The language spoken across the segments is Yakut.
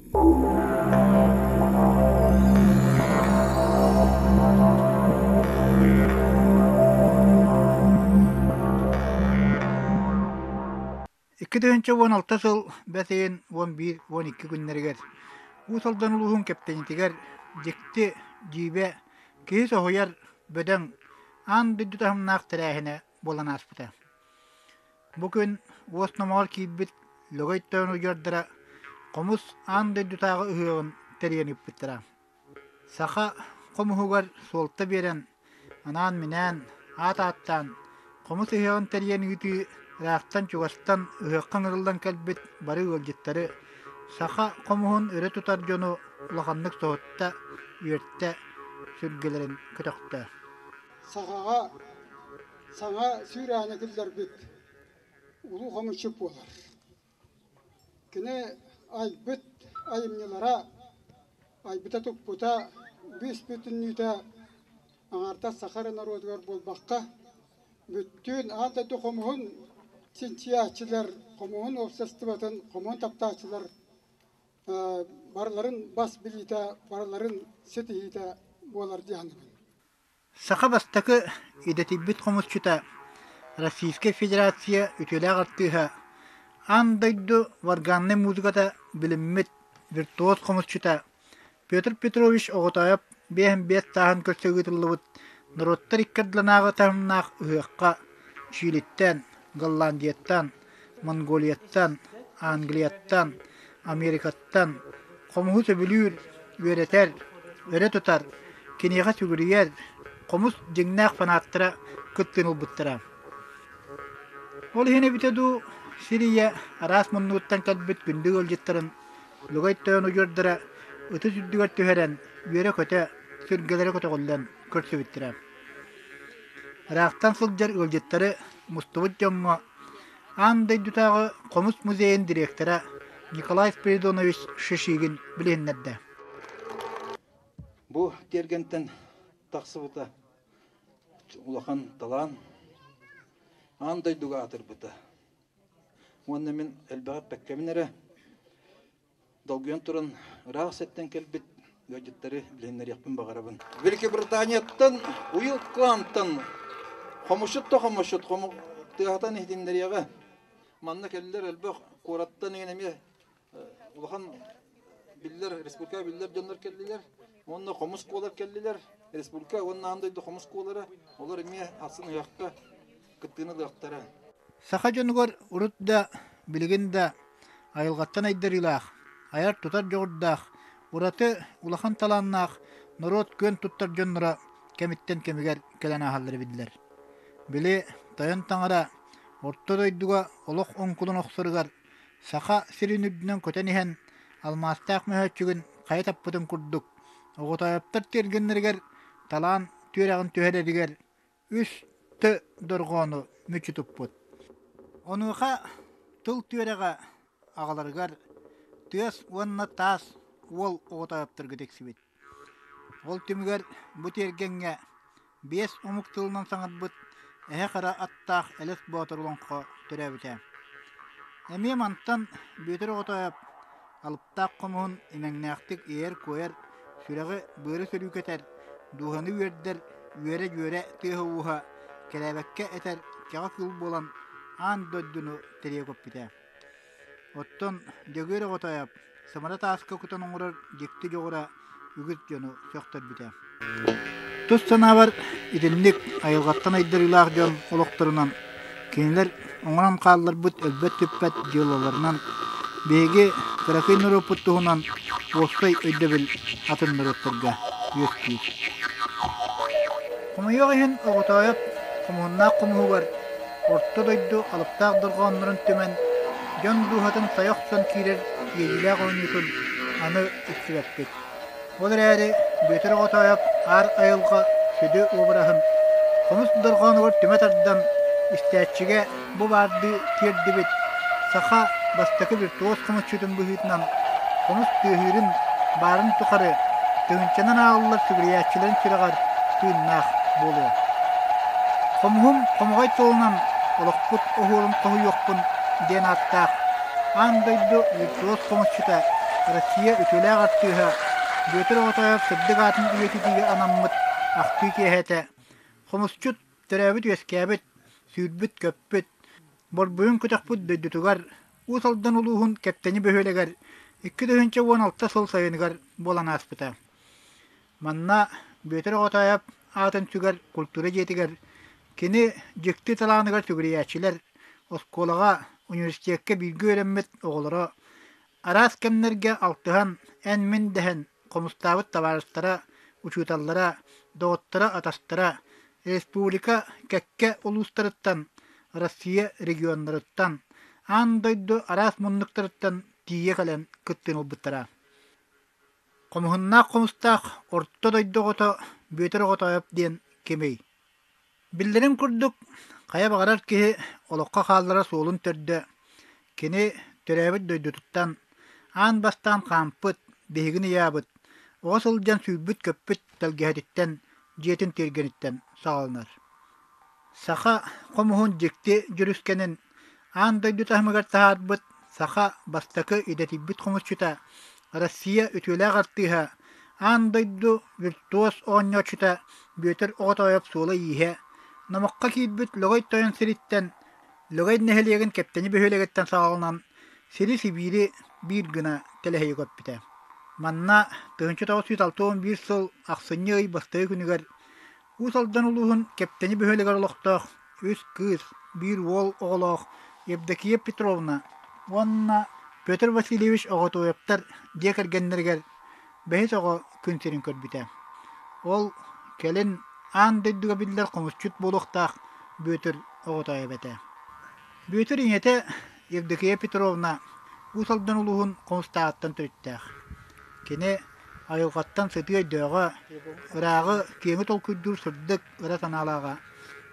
2016 сыл бэс ыйын 11-12 күннэригэр Уус Алдан улууһун Кэптэнитигэр дьикти, дьиибэ, киһи соһуйар бөдөҥ аан дойду таһымнаах тэрээһинэ буолан ааспыта. Бу күн уос номоҕор киирбит Лөгөй Тойон удьуордара хомус аан дойдутааҕы ыһыаҕын тэрийэн ыыппыттара. Саха хомуһугар суолта биэрэн, анаан-минээн, аат ааттаан, хомус ыһыаҕын тэрийэн ыытыы ыраахтан-чугастан ыһыахха ыҥырыллан кэлбит бары ыалдьыттары, саха хомуһун өрө тутар дьону улаханнык соһутта, үөртэ, сүргэлэрин көтөхтө. Сахаҕа саҥа сүүрээни киллэрбит улуу хомусчут буолар. Кини айбыт айымньылара, айбыта-туппута бүүс-бүтүннүүтэ аҥаардас саха эрэ норуотугар буолбакка, бүттүүн аан дойду хомуһун чинчийээччилэр, хомуһун уопсастыбатын, хомуһун таптааччылар барыларын бас билиитэ, барыларын ситиһиитэ буолар дии саныыбын. Саха бастакы идэтийбит хомусчута, Российскай Федерация үтүөлээх артыыһа, аан дойду варганнай музыката билиммит виртуоз хомусчута Петр Петрович Оҕотоойоп 55 сааһын көрсө ыытыллыбыт норуоттар икки ардыларынааҕы таһымнаах ыһыахха Чилиттэн, Голландияттан, Монголияттан, Англияттан, Америкаттан хомуһу сөбүлүүр, үөрэтэр, өрө тутар, киниэхэ сүгүрүйэр хомус дьиҥнээх фанаттара кыттыыны ылбыттара. Ол иһин эбитэ дуу, сир ийэ араас муннугуттан кэлбит күндү ыалдьыттарын Лөгөй Тойон удьуордара ытыс үрдүгэр түһэрэн, үөрэ-көтө, сүргэлэрэ көтөҕүллэн көрсүбүттэрэ. Ыраахтан сылдьар ыалдьыттары мустубут дьоҥҥо Аан дойдутааҕы хомус музейын дириэктэрэ Николай Спиридонович Шишигин билиһиннэрдэ. Бу тиэргэнтэн тахсыбыта улахан талаан аан дойдуга аатырбыта. Уонна мин элбэҕи эппэккэбин эрэ Долгуйан туран ыраах сиртэн кэлбит ыалдьыттары билиһиннэриэхпин баҕарабын. Великобританияттан Уилл Клантон хомусчут да хомусчут тыаһатан иһитиннэриэҕэ. Манна кэллэр элбэх куораттан иҥэн эмиэ улахан биллэр республика биллэр дьоннор кэллилэр. Уонна хомус куолар кэллилэр. Республика уонна аан дойду хомус куолара. Олор эмиэ ахсын ыһыахха кыттыыны ылыахтара. Саха дьонугар урут да, билигин да айылҕаттан айдарыылаах, айар-тутар дьоҕурдаах, ураты улахан талааннаах норуот күөн туттар дьонноро кэмиттэн кэмигэр кэлэн ааһаллара биллэр. Били Тойон Таҥара орто дойдуга олох оҥкулун охсоругар Саха сирин үрдүнэн көтөн иһэн алмаастаах мөһөөччүгүн хайа таппытын курдук, Оҕотоойоптор тиэргэннэригэр талаан түөрэҕин түһэрэригэр үс т дорҕоону мүччү туппут. Онуоха тыл түөрэҕэ аҕаларыгар тыас уонна таас уол оҕотоойопторго тиксибит. Ол түмүгэр бу тиэргэҥҥэ биэс омук тылынан саҥарбыт эһэ хара аттаах Элэс Боотур олоҥхо төрөөбүтэ. Эмиэ мантан Бүөтүр Оҕотоойоп алыптаах хомуһун имэҥнээхтик иэйэр-куойар, сүрэҕи быары сөрүүкэтэр, дууһаны үөрдэр үөрэ-дьүөрэ тыаһа-ууһа кэрээбэккэ этэр кэҕэ кыыл буолан аан дойдуну тэрийэ көппүтэ. Оттон Дьөгүөр Оҕотоойоп сымара тааска кутан оҥорор дьикти дьоҕура үгүс дьону сөхтөрбүтэ. Тус санаабар, итинник айылҕаттан айдарыылаах дьон олохторунан, кинилэр оҥорон хаалларбыт өлбөт-сүппэт дьыалаларынан биһиги кыракый норуоппут туһунан уопсай өйдөбүл атын норуоттарга үөскүүр. Хомойуох иһин, Оҕотоойоп хомуһуннаах хомуһугар Орто дойду алыптаах дорҕооннорун түмэн, дьон дууһатын сайа охсон киирэр иэйиилээх оонньуутун аны истибэппит. Ол эрээри Бүөтүр Оҕотоойоп аар айылҕа сүдү уобараһын хомус дорҕоонугар түмэ тардан, истээччигэ бу баардыы тиэрдибит саха бастакы виртуоз хомусчутун быһыытынан хомус тыаһыырын баарын тухары тыһыынчанан ааҕыллар сүгүрүйээччилэрин сүрэҕэр тыыннаах буолуо. Хомуһум хомоҕой тылынан олохпут оһуорун хоһуйуохпун диэн ааттаах аан дойду виртуоз хомусчута. Россия үтүөлээх артыыһа Бүөтүр Оҕотоев сырдык аатын үйэтитиигэ анаммыт ахтыы киэһэтэ хомусчут төрөөбүт-үөскээбит, сүүрбүт-көппүт, борбуйун көтөхпүт дойдутугар Уус Алдан улууһун Кэптэни бөһүөлэгэр 2016 сыл сайыныгар буолан ааспыта. Манна Бүөтүр Оҕотоойоп аатын сүгэр культура дьиэтигэр кини дьикти талааныгар сүгүрүйээччилэр, оскуолаҕа, университекка бииргэ үөрэммит оҕолоро араас кэмнэргэ алтыһан, эн-мин дэһэн хомустаабыт табаарыстара, учууталлара, доҕотторо-атастара республика кэккэ улуустарыттан, Россия регионнарыттан, аан дойду араас муннуктарыттан тиийэ кэлэн кыттыыны ылбыттара. Хомуһуннаах хомустаах орто дойду оҕото Бүөтүр Оҕотоойоп диэн кимий? Биллэрин курдук, хайа баҕарар киһи олоххо хаалларар суолун төрдө кини төрөөбүт дойдутуттан аан бастаан хаампыт, биһигин ыйаабыт, оҕо сылдьан сүүрбүт-көппүт тэлгэһэтиттэн, дьиэтин тиэргэниттэн саҕаланар. Саха хомуһун дьикти дьүрүскэнин аан дойду таһымыгар таһаарбыт саха бастакы идэтийбит хомусчута, Россия үтүөлээх артыыһа, аан дойду виртуоз оонньооччута Бүөтүр Оҕотоойоп суола-ииһэ номоххо киирбит Лөгөй Тойон сириттэн Лөгөй нэһилиэгин Кэптэни бөһүөлэгиттэн саҕаланан сири-сибиири биир гына тэлэһийэ көппүтэ. Манна 1961 сыл ахсынньы ый бастакы күнүгэр Уус Алдан улууһун Кэптэни бөһүөлэгэр олохтоох үс кыыс, биир уол оҕолоох Евдокия Петровна уонна Петр Васильевич Оҕотуойаптар дьиэ кэргэннэригэр бэһис оҕо күн сирин көрбүтэ. Ол кэлин аан дойдуга биллэр хомусчут буолуохтаах Бүөтүр Оҕотоойоп этэ. Бүөтүр ийэтэ Евдокия Петровна Уус Алдан улууһун Хомустааҕыттан төрүттээх. Кини айылҕаттан сытыы өйдөөҕө, ырааҕы, киэҥи толкуйдуур сырдык ыра санаалааҕа,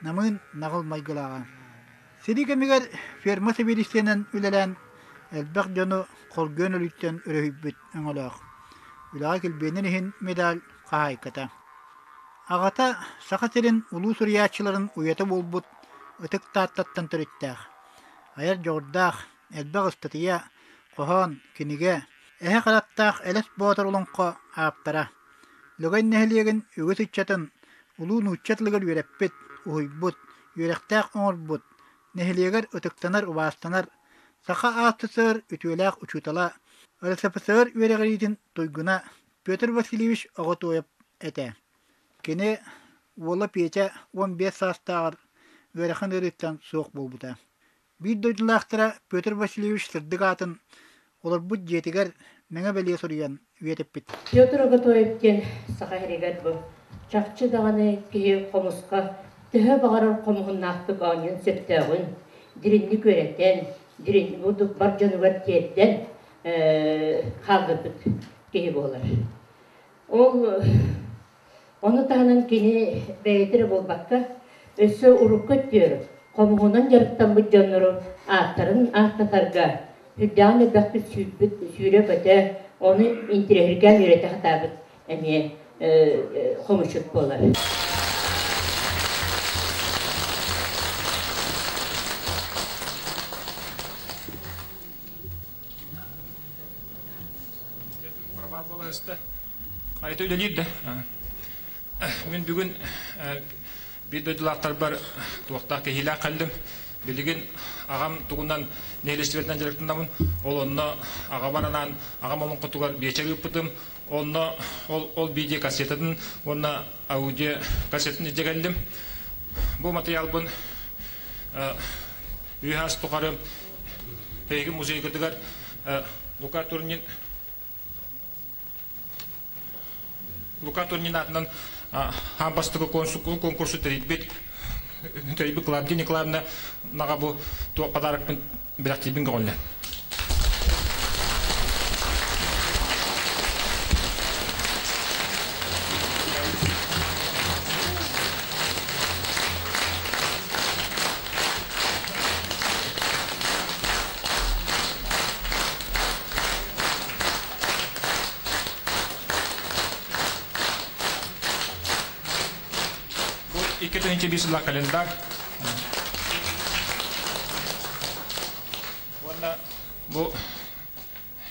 намыын наҕыл майгылааҕа. Сэрии кэмигэр ферма сэбиэдиссэйинэн үлэлээн элбэх дьону хоргуйан өлүүттэн өрүһүйбүт өҥөлөөх. Үлэҕэ килбиэнин иһин медаль хаһаайката. Аҕата Саха сирин улуу суруйааччыларын уйата буолбут Ытык Тааттаттан төрүттээх, айар дьоҕурдаах, элбэх ыстатыйа, хоһоон, кинигэ, эһэ харахтаах Элэс Боотур олоҥхо ааптара, Лөгөй нэһилиэгин үгүс ыччатын улуу нуучча тылыгар үөрэппит, уһуйбут, үөрэхтээх оҥорбут, нэһилиэгэр ытыктанар-убаастанар Саха АССР үтүөлээх учуутала, РСФСР үөрэҕириитин туйгуна Петр Васильевич Оҕотуойап этэ. Кини уола Петя 15 саастааҕар ыарахан ыарыыттан суох буолбута. Биир дойдулаахтара Петр Васильевич сырдык аатын олорбут дьиэтигэр мэҥэ бэлиэ суруйан үйэтиппит. Петр Оготоев диэн Саха сиригэр бу чахчы даҕаны киһи хомуска төһө баҕарар хомуһуннаахтык оонньуон сөптөөҕүн дириҥник үөрэтэн, дириҥ бар дьонугар тиэрдэн хаалларбыт киһи буолар. Ол ону таһынан кини бэйэтэ эрэ буолбакка, өссө урукку өттүгэр хомуһунан дьарыктаммыт дьоннору ааттарын ааттатарга сүрдээҕин элбэхтик сүүрбүт, сүүрэ-көтө, ону интириэһиргээн үөрэтэ сатаабыт эмиэ хомусчут буолар. Айта үлэлиир да. Мин бүгүн биир дойдулаахтарбар туохтаах кэһиилээх кэллим. Билигин аҕам тугунан нэһилиэстибэтинэн дьарыктанабын. Ол онно аҕабар анаан аҕам олоҥхотугар биэчэр ыыппытым. Онно ол, ол видео кассетатын уонна аудио кассетатын илдьэ кэллим. Бу матырыйаалбын үс тухары эһиги музейгытыгар Лука Турнин Лука Турнин аатынан аан бастакы конкурсу тэрийбит тэрийбит Клавдия Николаевна наҕа бу туох подарокпын бэлэхтиирбин көҕүллэ. Бу 2005 сылла календарь. Уонна бу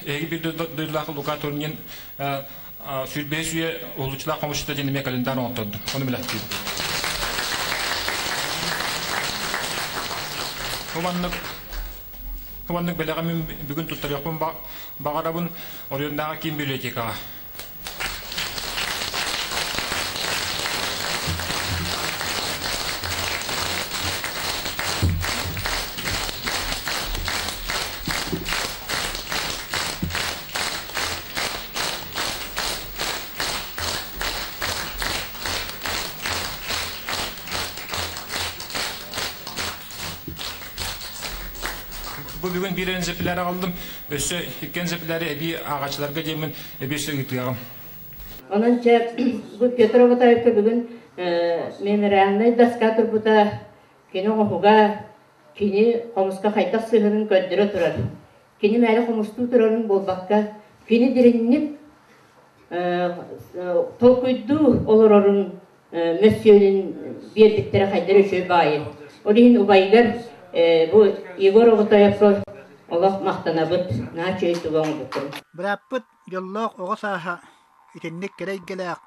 Эһиги биир дойдулаах Лука Турнин сүүрбэһис үйэ уһулуччулаах хомусчута диэн эмиэ календарь оҥоттордум. Ону билэттиим. Бу маннык бу маннык бэлэҕи мин бүгүн туттарыахпын баҕарабын Оройуоннааҕы киин библиотекаҕа. Бу бүгүн биир энзэплэр аҕаллым. Өссө икки энзэплэри эбии ааҕааччыларга диэммин эбии өссө ыытыаҕым. Онон чэ, бу Петр Оботаевка бүгүн мемориальнай доска турбута кини оҥоһуга кини хомуска хайдах сыһыанын көрдөрө турар. Кини мээрэ хомустуу турарын буолбакка, кини дириҥник толкуйдуу олорорун мөссүөнүн биэрбиттэрэ хайдар үчүгэй баайы. Ол иһин убайыгар бу Егор Оҕотоевка олох махтанабыт, наһаа үчүгэй тугу оҥорбуттарын. Бырааппыт дьоллоох оҕо сааһа итинник кэрэ эйгэлээх,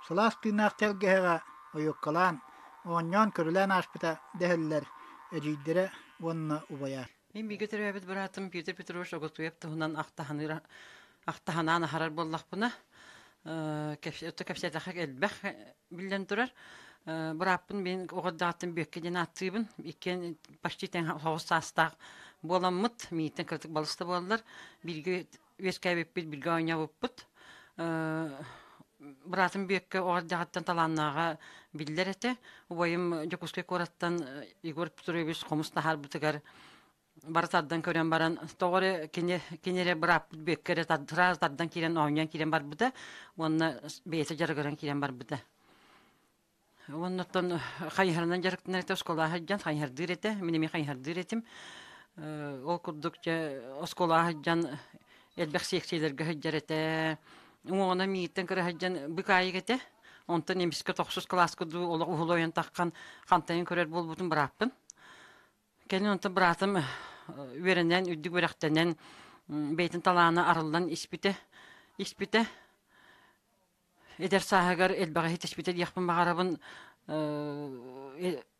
сылаас тыыннаах тэлгэһэҕэ ойуоккалаан, оонньоон-көрүлээн ааспыта дэһэллэр эдьиийдэрэ уонна убайа. Мин бииргэ төрөөбүт быраатым Петр Петрович Оготуев туһунан ахтаһаныыр ахтаһанаан аһарар буоллахпына, кэпсээтэххэ элбэх биллэн турар. Бырааппын мин оҕордоҕуттан Бүөккэ диэн ааттыыбын. Иккиэн почти тэҥ соҕус саастаах буоламмыт, миигиттэн кыратык балыс да буоллар, бииргэ үөскээбиппит, бииргэ оонньообуппут. Быраатым Бүөккэ оҕо эрдэҕиттэн талааннааҕа биллэр этэ. Убайым Дьокуускай куораттан Егор Петрович хомус таһаарбытыгар бары тардан көрөн баран, тоҕо эрэ кини, кини эрэ бырааппыт Бүөккэ эрэ сразу тардан киирэн оонньоон киирэн барбыта уонна бэйэтэ дьарыгыран киирэн барбыта. Уонна оттон хайыһарынан дьарыктанар этэ, оскуолаҕа сылдьан хайыһардыыр этэ, мин эмиэ хайыһардыыр этим. Ол курдук дьэ оскуолаҕа сылдьан элбэх сиэксийэлэргэ сылдьар этэ. Уҥуоҕунан миигиттэн кыра сылдьан быкаайык этэ. Онтон эмискэ тохсус кылааска дуу олох уһулуойан таххан хантайан көрөр буолбутум бырааппын. Кэлин онтон быраатым үөрэнэн, үрдүк үөрэхтэнэн, бэйэтин талаана арыллан испитэ. Испитэ. Эдэр сааһыгар элбэҕи итэспитэ диэхпин баҕарабын.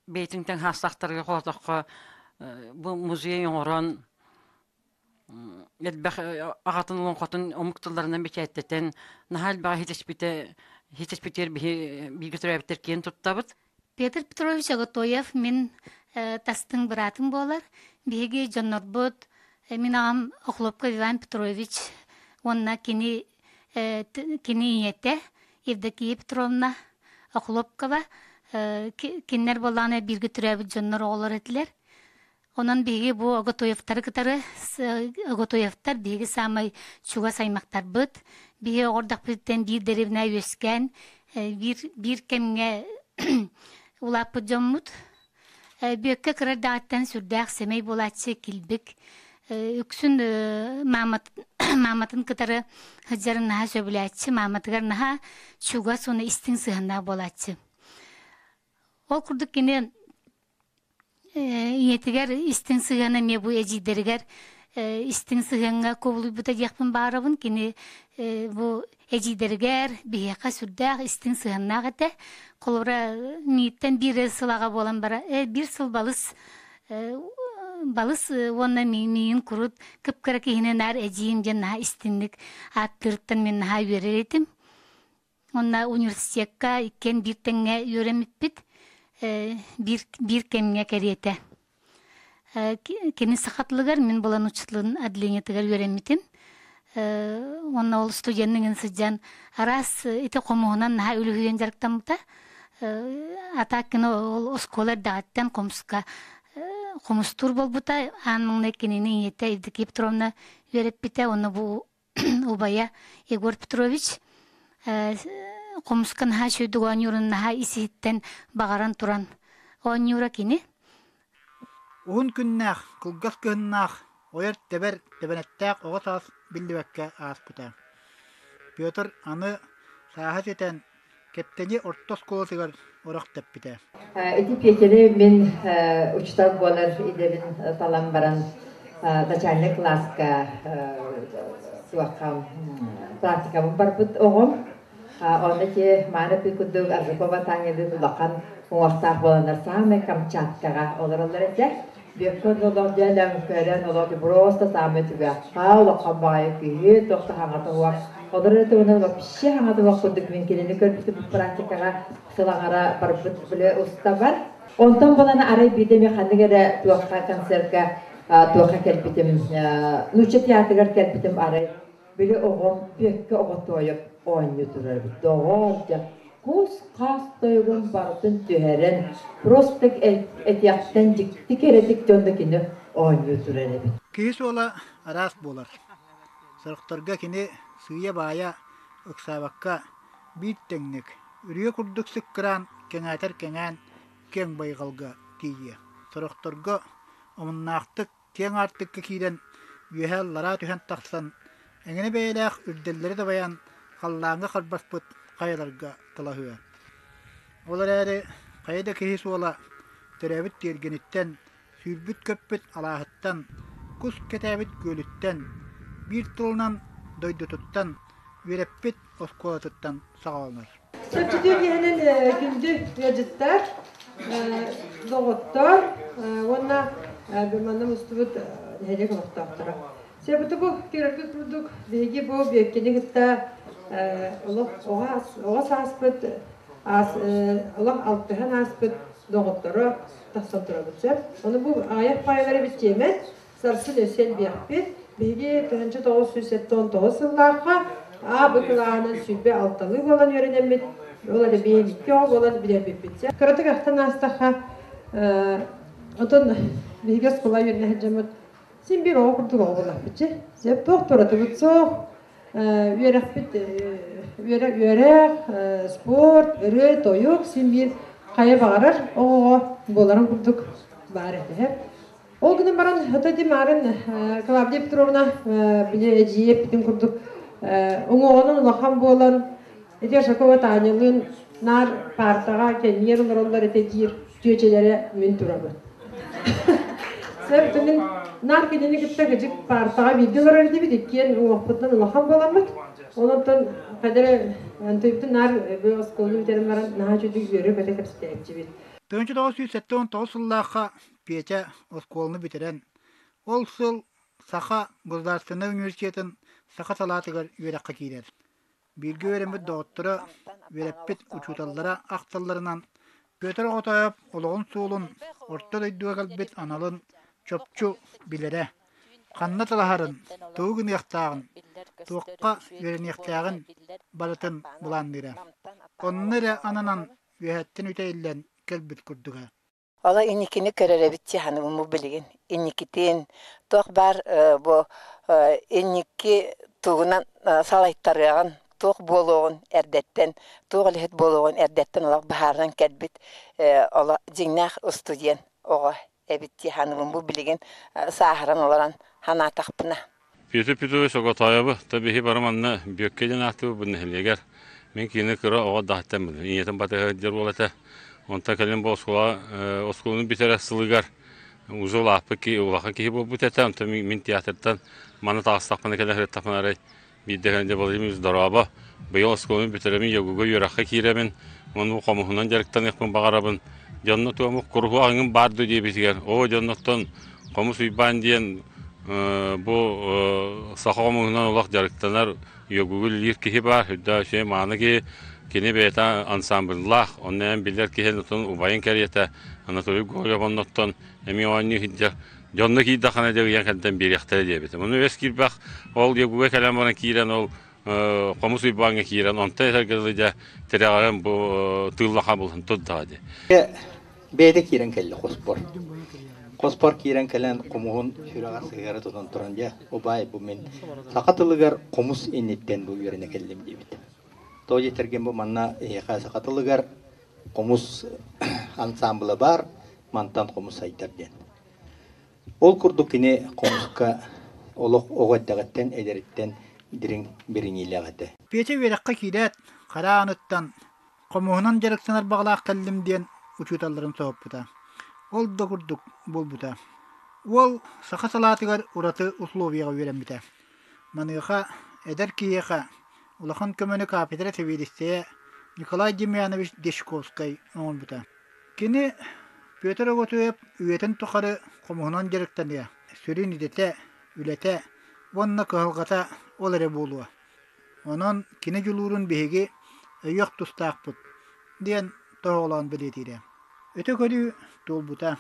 Бэйэтин тэҥ хаастаахтарга холотоххо бу музей оҥорон элбэх аҕатын олоҥхотун омук тылларынан бэчээттэтэн наһаа элбэҕи итэспитэ итэспитигэр биһи бииргэ төрөөбүттэр киэн туттабыт. Петр Петрович Оготоев мин тастыҥ быраатым буолар. Биһиги дьоннорбут мин аҕам Охлопков Иван Петрович уонна кини кини ийэтэ Евдокия Петровна Охлопкова кинилэр буоллаҕына бииргэ төрөөбүт дьоннор оҕолор этилэр. Онон биһиги бу Оготоевтары кытары Оготоевтар биһиги саамай чугас аймахтарбыт. Биһиги оҕордохпутуттан биир дэриэбинэ үөскээн биир, биир кэмҥэ улааппыт дьоммут. Бүөккэ кыра эрдэҕиттэн сүрдээх сэмэй буолааччы килбик. Үксүн мааматын кытары сылдьарын наһаа сөбүлээччи, мааматыгар наһаа чугас уонна истиҥ сыһыаннаах буолааччы. Ол курдук кини ийэтигэр истиҥ сыһыана эмиэ бу эдьиийдэригэр истиҥ сыһыаҥҥа кубулуйбута диэхпин баҕарабын. Кини бу эдьиийдэригэр биһиэхэ сүрдээх истиҥ сыһыаннаах этэ. Холобура, миигиттэн биир сыл аҕа буолан бара биир сыл балыс балыс уонна миигин курут кып-кыра киһини наар эдьиийим диэн наһаа истиҥник ааттыырыттан мин наһаа үөрэр этим. Уонна университекка иккиэн биир тэҥҥэ үөрэммиппит, биир, биир кэмҥэ кэриэтэ. Кини саха тылыгар, мин булан учууталын отделениетыгар үөрэммитим. Уонна ол студенныгын сылдьан араас ити хомуһунан наһаа үлүһүйэн дьарыктаммыта. А так кини ол оскуола эрдэҕиттэн хомуска хомустуур буолбута. Аан маҥнай кинини ийэтэ Евдокия Петровна үөрэппитэ. Уонна бу убайа Егор Петрович хомуска наһаа үчүгэйдик оонньуурун наһаа ис-иһиттэн баҕаран туран оонньуура кини. Уһун күннээх, кылгас кыһыннаах, ойор-тэбэр тэбэнэттээх оҕо саас биллибэккэ ааспыта. Петр аны сааһа ситэн Кэптэни орто оскуолатыгар орох тэппитэ. Ити Петяны мин учуутал буолар идэбин талан баран начальник кылааска туохха практикабын барбыт оҕом. Онно ити Маана курдук Аржакова Танялыын улахан уҥуохтаах буоланнар саамай Камчаткаҕа олороллор этэ. Бүөккэ олох дьэ көрөн олох просто саамай түгэххэ улахан баҕайы киһи туох да хаҥата суох. Олорор этэ уонна вообще хаҥата суох курдук мин кинини көрбүтүм практикаҕа сыл аҥара барбыт били устабар. Онтон булан арай биирдэ эмиэ ханнык эрэ туохха концертка туохха кэлбитим нуучча театрыгар кэлбитим арай били оҕом Бүөккэ оҕотуойук оонньуу турар эбит. Доҕоор дьэ кус-хаас тойугун барытын түһэрэн просто этиэхтэн дьикти кэрэтик дьон да кини оонньуу турар эбит. Киһи суола араас буолар. Сорохторго кини сыыйа-баайа ыксаабакка биир тэҥник, үрүйэ курдук сыккыраан кэҥээтэр кэҥээн киэҥ байҕалга тиийиэ. Сорохторго омуннаахтык киэҥ аартыкка киирэн, үөһэ-аллараа түһэн тахсан, эҥинэ бэйэлээх үрдэллэри дабайан, халлааҥҥа харбаспыт хайаларга талаһыа. Ол эрээри хайа да киһи суола төрөөбүт тиэргэниттэн, сүүрбүт-көппүт алааһыттан, кус кэтээбит күөлүттэн, биир тылынан дойдутуттан, үөрэппит оскуолатыттан саҕаланар. Чэпчэтии иһинэн күндү ыалдьыттар, доҕоттор уонна манна мустубут нэһилиэк олохтоохторо. Себеті бу көрөргүт курдук биһиги бу Бүөккэни кытта олох оҕо сааспыт олох алтыһан ааспыт доҕотторо тахсан турабыт сөп. Ону бу аҕыйах паайалары биттиэмэт Сарсын өссө элбиэхпит. Биһиги 1979 сыллаахха А Б кылааһынан 26-лыы буолан үөрэнэммит, ол эрэ биһиги оҕо буолан билэрбиппит. Кыратык ахтан аастахха, отон биһиги оскуола үөрэнэ сылдьаммыт син биир оҕо курдук оҕо буоллахпыт дьэ. Сөп туох туратыбыт суох. Үөрэхпит үөрэх, спорт, ырыа, тойук син биир хайа баҕарар оҕоҕо буоларын курдук баар этэ. Ол гынан баран, ото ити маарын Клавдия Петровна били эдьиийэ эппитин курдук уҥуоҕунан улахан буолан, ити Ашакова Танялыын наар паартаҕа кэннигэр олороллор этэ диир чүөчэлэрэ мин турабын. Сөп, мин наар кинини кытта кыдьык паартаҕа бииргэ олорор этибит, иккиэн уҥуохпутунан улахан буоламмыт. Онон хайда эрэ антыйбытын наар бу оскуоланы бүтэрэн баран наһаа үчүгэй үөрэ-көтө кэпсэтээччибит. 1979 сыллаахха Петя оскуоланы бүтэрэн, ол сыл Саха государственнай университетын саха салаатыгар үөрэххэ киирэр. Бииргэ үөрэммит доҕотторо, үөрэппит учууталлара ахталларынан, Петр Оҕотоойоп олоҕун суолун, орто дойдуга кэлбит аналын чопчу билэрэ, ханна талаһарын, тугу гыныахтааҕын, туохха үөрэниэхтээҕин барытын былаанныыра. Онно эрэ ананан үөһэттэн үтэйиллэн кэлбит курдуга. Ола инникини көрөр эбит дии бу билигин. Инникитин туох баар бу инники тугунан салайтарыаҕын, туох буолуоҕун эрдэттэн, туох үлэһит буолуоҕун эрдэттэн олох быһаарынан кэлбит олох дьиҥнээх устудьуон оҕо эбит дии саныыбын бу билигин сааһыран олорон санаатахпына. Петр Петрович Оготоевы та биһи бары манна Бүөккэ диэн ааттыыбыт нэһилиэгэр. Мин кини кыра оҕо даһаттан билим. Ийэтин батыһа сылдьар уол этэ. Онтон кэлин бу оскуола оскуоланы бүтэрэр сылыгар уже улааппыт киһи, улахан киһи буолбут этэ. Онтон мин театртан маны таҕыстахпына кэлэ сырыттахпына арай биирдэ кэлэн Владимир здорово. Быйыл оскуоланы бүтэрэмин, йогуга үөрэххэ киирэбин. Уонна хомуһунан дьарыктаныахпын баҕарабын. Дьонно туому куруһу аҥым баар дуо диэбитигэр, оо дьонноттон Хомус Уйбаан диэн бу саха хомуһунан олох дьарыктанар йогугу үлэлиир киһи баар, үрдээх үчүгэй мааны киһи. Кини бэйэтэ ансамбллаах, онно эн билэр киһи онтон убайын кэриэтэ Анатолий Гоголев онноттон эмиэ оонньуу сылдьар. Дьонно киирдэххинэ дьэ ыйан кэлдэн биэриэхтэрэ диэбитим. Ону үөс киирбэх ол йогуга кэлэн баран киирэн ол Хомус Уйбааҥҥа киирэн онтон этэргэ дылы дьэ тирэҕирэн бу тыыллаха булан турдаҕа дии. Бэйэтэ киирэн кэллэ хоспор. Хоспор киирэн кэлэн хомуһун сүрэҕэр сыһыара тутан туран дьэ убаай бу мин саха тылыгар хомус инниттэн бу үөрэнэ кэллим диэбит. Тоҕо диэтэргин бу манна эһиэхэ саха тылыгар хомус ансамбла баар, мантан хомус сайдар диэн. Ол курдук кини хомуска олох оҕо эрдэҕиттэн эдэриттэн дириҥ бэриниилээх этэ. Петя үөрэххэ киирээт, хара ааныттан хомуһунан дьарыктанар баҕалаах кэллим диэн учууталларын соһуппута. Ол да курдук буолбута. Уол саха салаатыгар ураты условияҕа үөрэммитэ. Маныаха эдэр киһиэхэ улахан көмөнү кафедра сэбиэдиссэйэ Николай Демьянович Дьячковскай оҥорбута. Кини Петр Оготуев үйэтин тухары хомуһунан дьарыктаныа, сүрүн идэтэ, үлэтэ уонна кыһалҕата ол эрэ буолуо. Онон кини дьулуурун биһиги өйүөх тустаахпыт диэн тоһоҕолоон бэлиэтиирэ. Өтө көрүү туолбута.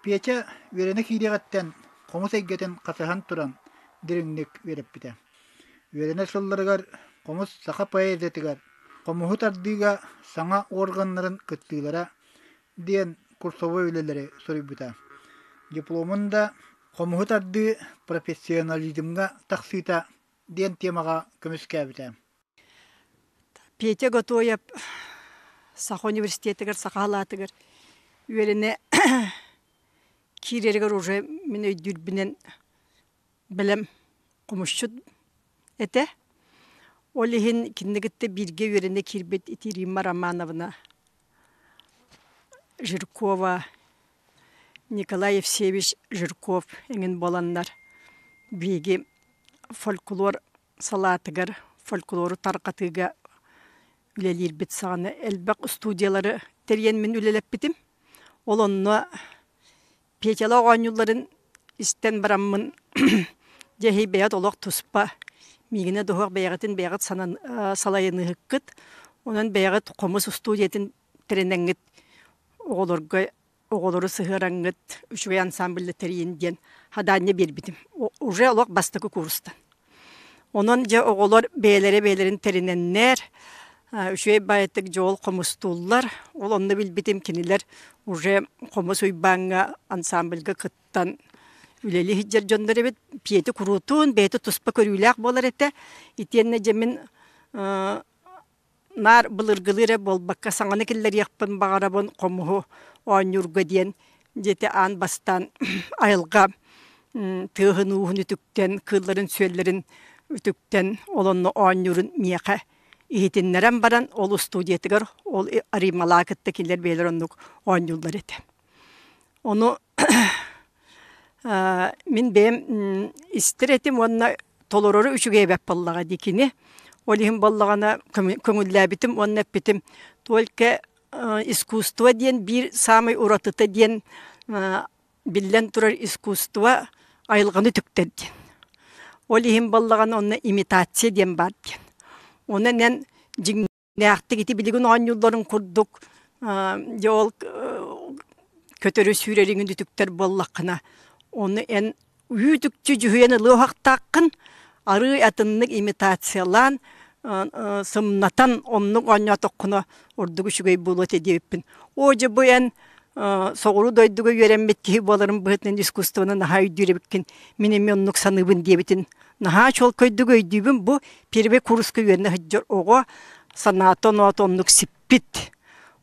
Петя үөрэнэ киириэҕиттэн хомус эйгэтин хасыһан туран дириҥник үөрэппитэ. Үөрэнэр сылларыгар хомус саха поэзиятыгар хомуһу тардыыга саҥа органнарын кыттыылара диэн курсовой үлэлэри суруйбута. Дипломун да «Хомуһу тардыы профессионализмҥа тахсыыта» диэн темаҕа көмүскээбитэ. Петя Готоев Саха университетыгар саха халаатыгар үөрэнэ киирэригэр уже мин өйдүүрбүнэн бэлэм хомусчут этэ. Ол иһин кинини кытта бииргэ үөрэнэ киирбит ити Римма Романовна Жиркова, Николай Евсеевич Жирков эҥин буоланнар биһиги фольклор салаатыгар фольклору тарҕатыыга үлэлиирбит саҕана элбэх студиялары тэрийэн мин үлэлэппитим. Ол онно Петялаах оонньуулларын истэн бараммын дьэ эһи бэйэҕит олох туспа миигинэ да суох бэйэҕитин бэйэҕит санан салайыныһыккыт онон бэйэҕит хомус устуудьуйатын тэринэҥҥит оҕолорго оҕолору сыһыараҥҥыт үчүгэй ансамбльы тэрийин диэн хадаанньа биэрбитим уже олох бастакы курстан Онон дьэ оҕолор бэйэлэрэ бэйэлэрин тэринэннэр, үчүгэй баайытык дьол хомустууллар. Ол онно билбитим кинилэр уже хомус уйбааҥҥа ансамбльга кыттан үлэлии сылдьар дьоннор эбит. Пиэти куруутун бэйэтэ туспа көрүүлээх буолар этэ. Итиэннэ дьэ мин наар былыргылыы эрэ буолбакка саҥаны киллэриэхпин баҕарабын хомуһу оонньуурга диэн диэти аан бастаан айылҕа тыаһын-ууһун үтүктэн, кыылларын-сүөллэрин үтүктэн ол онно оонньуурун миэхэ иһитиннэрэн баран ол устуудьуйатыгар ол Рималаа кытта кинилэр бэйэлэр оннук оонньууллар этэ. Ону мин бэйэм истэр этим уонна толорору үчүгэй эбэт буоллаҕа дии кини. Ол иһин буоллаҕына көҥүллээбитим уонна эппитим только искусство диэн биир саамай уратыта диэн биллэн турар искусство айылҕаны түктэр диэн. Ол иһин буоллаҕына онно имитация диэн баар диэн. Онон эн дьиҥ Нээхтик ити билигин оонньуулларын курдук дьэ ол көтөрү сүүрэриҥин үтүктэр буоллаххына, ону эн үүт-үкчү дьүһүйэн ылыахтааххын, арыый атыннык имитациялаан, сымнатан оннук оонньоотоххуна ордук үчүгэй буолуо этэ диэбиппин. Оо дьэ бу эн соҕуруу дойдуга үөрэммит киһи буоларын быһыытынан искусствоны наһаа өйдүүр эбиккин, мин эмиэ оннук саныыбын диэбитин Наһаа чуолкайдык өйдүүбүн, бу первый курска үөрэнэ сылдьар оҕо санаата-оноото оннук сиппит,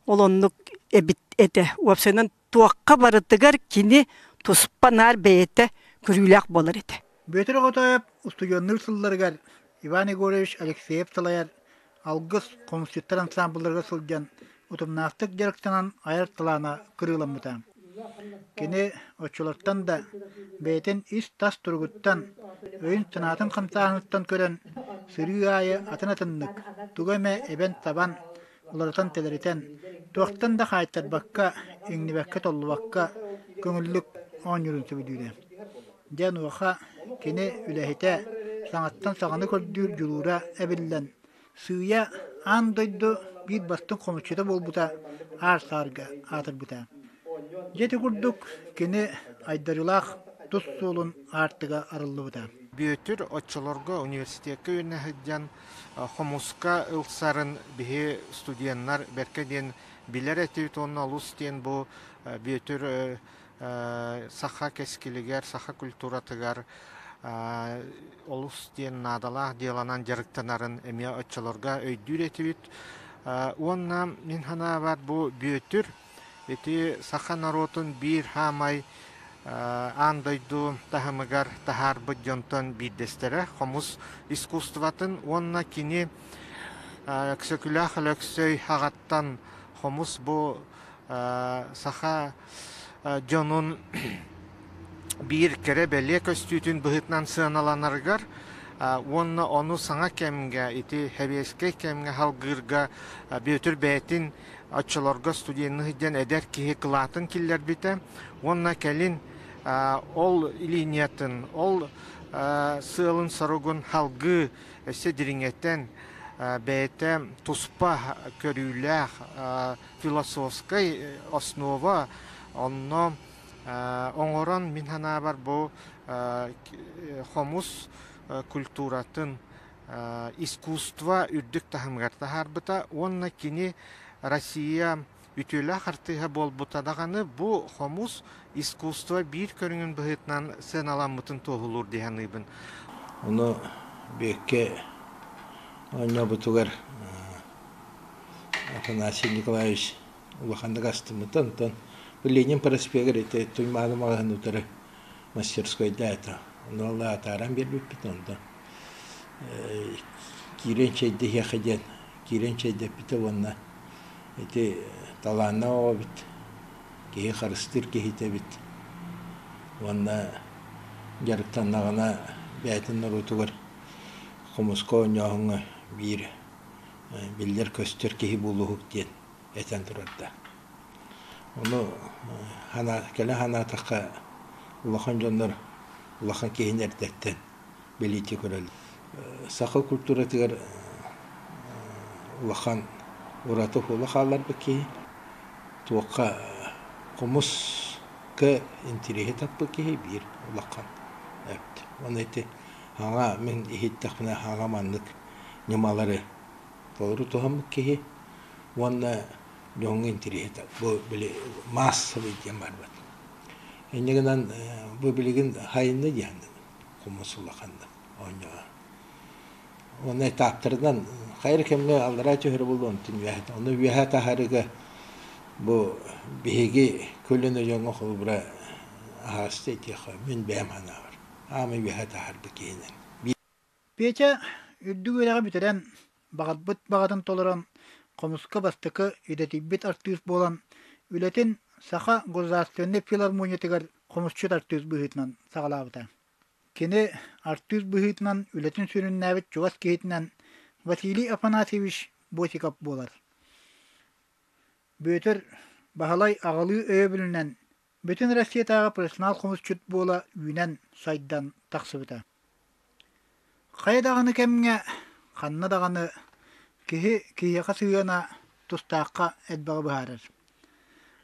ол оннук эбит этэ. Уопсайынан туохха барытыгар кини туспа наар бэйэтэ көрүүлээх буолар этэ. Бүөтүр Оҕотоойоп устудьуоннуур сылларыгар Иван Егорович Алексеев салайар Алгыс хомусчуттар ансаамбылларыгар сылдьан утумнаахтык дьарыктанан айар талаана кырыыламмыта. Кини оччолортон да бэйэтин ис-тас туругуттан, өйүн-санаатын хамсааһыныттан көрөн, сырыы аайы атын-атыннык, тугу эмэ эбэн-табан, уларытан-тэлэритэн, туохтан да хаайтарбакка, иҥнибэккэ-толлубакка көҥүллүк оонньуурун сөбүлүүрэ. Дьэ онуоха кини үлэһитэ, саҥаттан саҥаны көрдүүр дьулуура эбиллэн, сыыйа аан дойду биир бастыҥ хомусчута буолбута аар-саарга аатырбыта. Дьэ ити курдук кини айдарыылаах тус суолун аартыга арыллыбыта. Бүөтүр оччолорго университекка үөрэнэ сылдьан хомуска ылсарын биһи студеннар бэркэ диэн билэр этибит уонна олус диэн бу Бүөтүр саха кэскилигэр, саха культуратыгар олус диэн наадалаах дьыаланан дьарыктанарын эмиэ оччолорго өйдүүр этибит. Уонна мин санаабар бу Бүөтүр ити саха норуотун биир хаамай аан дойду таһымыгар таһаарбыт дьонтон биирдэстэрэ хомус искусствотын уонна кини Өксөкүлээх Өлөксөй аҕаттан хомус бу саха дьонун биир кэрэ бэлиэ көстүүтүн быһыытынан сыаналанарыгар. Уонна ону саҥа кэмҥэ, ити сэбиэскэй кэмҥэ салгыырга Бүөтүр бэйэтин оччолорго студенныыр диэн эдэр киһи кылаатын киллэрбитэ уонна кэлин ол линиятын, ол сыалын-соругун салгыы өссө дириҥэтэн бэйэтэ туспа көрүүлээх философскай основа онно оҥорон мин санаабар бу хомус культуратын искусство үрдүк таһымыгар таһаарбыта уонна кини Россия үтүөлээх артыыһа буолбута даҕаны бу хомус искусство биир көрүҥүн быһыытынан сыаналаммытын туоһулуур дии саныыбын. Ону Бүөккэ оонньообутугар Афанасий Николаевич улаханнык астыммыта. Онтон Ленин проспегар ити Туймаада маҕаһыын утары мастерскойда этэ. Ону ол атааран биэрбиппит. Онтон киирэн чэйдэһиэхэ диэн киирэн чэйдэппитэ уонна ити талааннаах оҕо эбит, киһи харыстыыр киһитэ эбит уонна дьарыктаннаҕына бэйэтин норуотугар хомуска оонньооһуҥҥа биир биллэр-көстөр киһи буолуоһук диэн этэн турарда. Ону кэлэ санаатахха улахан дьоннор улахан киһини эрдэттэн бэлиэтии көрөллөр. Саха культуратыгар улахан ураты уһула хаалларбыт киһи, туохха хомуска интириэһи таппыт киһи биир улахан эбит. Уонна ити хаҥа мин иһиттэхпинэ хаҥа маннык ньымалары толору туһаммыт киһи уонна дьоҥҥо интириэһи бу били маассабый диэн барбыт. Инньэ гынан бу билигин хайынна диэн хомус улаханнык оонньоо. Уонна этаптарынан хайыр кэмҥэ аллараа түһэрэ буолуо онтун үөһэ ону үөһэ таһаарыыга бу биһиги көлүөнэ дьоҥҥо холобура аһаҕаста этиэххэ мин бэйэм санаабар аамай үөһэ таһаарбыт киһинэн. Петя үрдүк үөрэҕи бүтэрэн, баҕарбыт баҕатын толорон, хомуска бастакы идэтийбит артыыс буолан, үлэтин Саха государственнай филармониятыгар хомусчут артыыс быһыытынан саҕалаабыта. Кини артыыс быһыытынан үлэтин сүрүннээбит чугас киһитинэн Василий Афанасьевич Босиков буолар. Бүөтүр Баһылай аҕалыы өйөбүлүнэн Бүтүн Россиятааҕы профессионал хомусчут буола үүнэн-сайдан тахсыбыта. Хайа даҕаны кэмҥэ, ханна даҕаны киһи киһиэхэ сыһыана тустаахха элбэҕи быһаарар.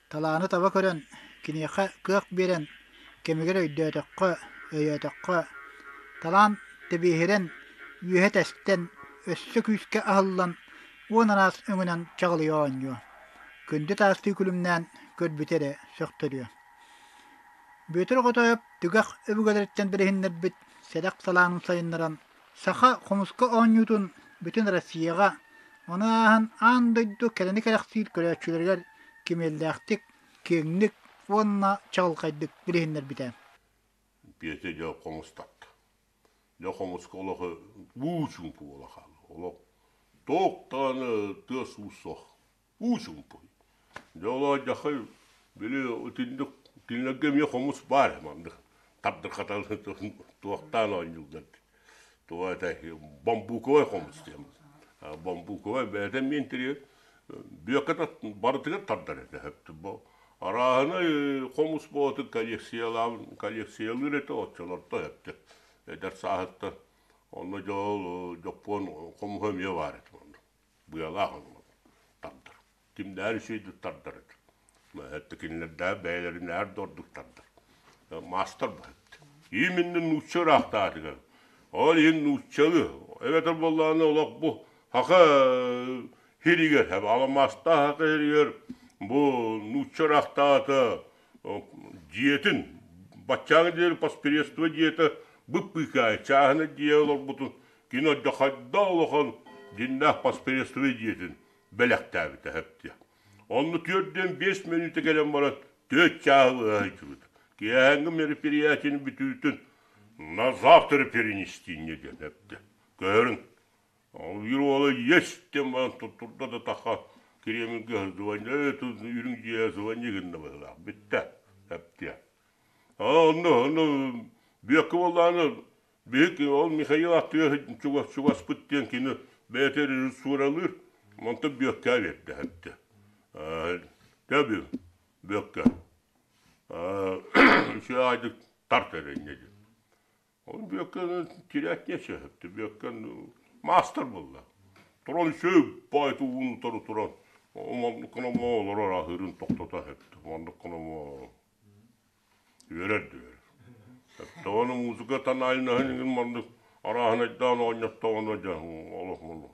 Талааны таба көрөн, киниэхэ кыах биэрэн, кэмигэр өйдөөтөххө, өйөөтөххө, талаан тэбиэһирэн, үөһэ тэстэн, өссө күүскэ аһыллан, уон араас өҥүнэн чаҕылыйа оонньуо. Күндү таастыы күлүмнээн көрбүтэ эрэ сөхтөрүө. Бүөтүр Оҕотоойоп түгэх өбүгэлэриттэн бэриһиннэрбит сэдэх салаанын сайыннаран, саха хомуска оонньуутун бүтүн Россияҕа, ону ааһан аан дойду кэрэни кэрэхсиир көрөөччүлэригэр кимиэллээхтик, киэҥник уонна чаҕылхайдык билиһиннэрбитэ. Петя дьэ хомустатта. Дьэ хомуска олох уу чуумпу буола хаалла. Олох туох даҕаны тыас-уус суох. Уу чуумпу. Дьэ олоо дьахай били итинник кинилэргэ эмиэ хомус баар маннык тардырхатан туохтаан оонньууллар туох этэй бамбуковай хомус диэн бамбуковай бэйэтэ эмиэ интэриэс бүөккэ барытыгар тардар этэ арааһынай хомус буолатын коллекциялаан коллекциялыыр этэ оччолорто өптө эдэр сааһыттан онно дьол дьоппуон хомуһа эмиэ баар этэ онно быалаах онно тардар кимнээр үчүгэйдик тардар этэ это кинилэрдээх бэйэлэринээр да ордук тардар маастар быһыт именно нуучча ыраахтаатыгар ол иһин нууччалыы эбэтэр буоллаҕына олох бу хака Һиригэр, аламаастаах һиригэр бу нуучча ыраахтаата дьиэтин, баччааҥы диэри поспредство дьиэтэ бып-быыкаайы чааһынай дьиэ олорбутун кини хайдах улахан дьиннээх поспредство дьиэтин бэлэхтээбитэ хэптиэ. Онно 4-5 мүнүүтэ кэлэн баран түөрт чааһы быһа Киэһээҥҥи мероприятиены бүтүүтүн на завтра перенести диэн эптэ. Көһөрүн Биир уола есть диэн баран туттурда да таха Кремльгэ звоню үрүҥ дьиэ звони гынна быһыылаах бүттэ эптиэ. Онно онно бүөккэ буоллаҕына Биһик ол Михаил аттыгар чугас чугаспыт диэн кини бэйэтэ режиссуралыыр, онтон Бүөккэ биэрдэ эттэ. Дэ Бүөккэ. Үчүгэй аайдык тарт эрэ инньэ диэн. Ол Бүөккэ тирээттиэ сөһөптө. Бүөккэ маастар буолла. Туран үчүгэй баайты ууну утары туран маннык гына олорор аһыырын тохтото сөптө. Маннык гына Үөрэр да үөрэр. Тоҕону музыка тональноһын иҥин маннык арааһынайдаан оонньоттоҕуна дьэ олох муну.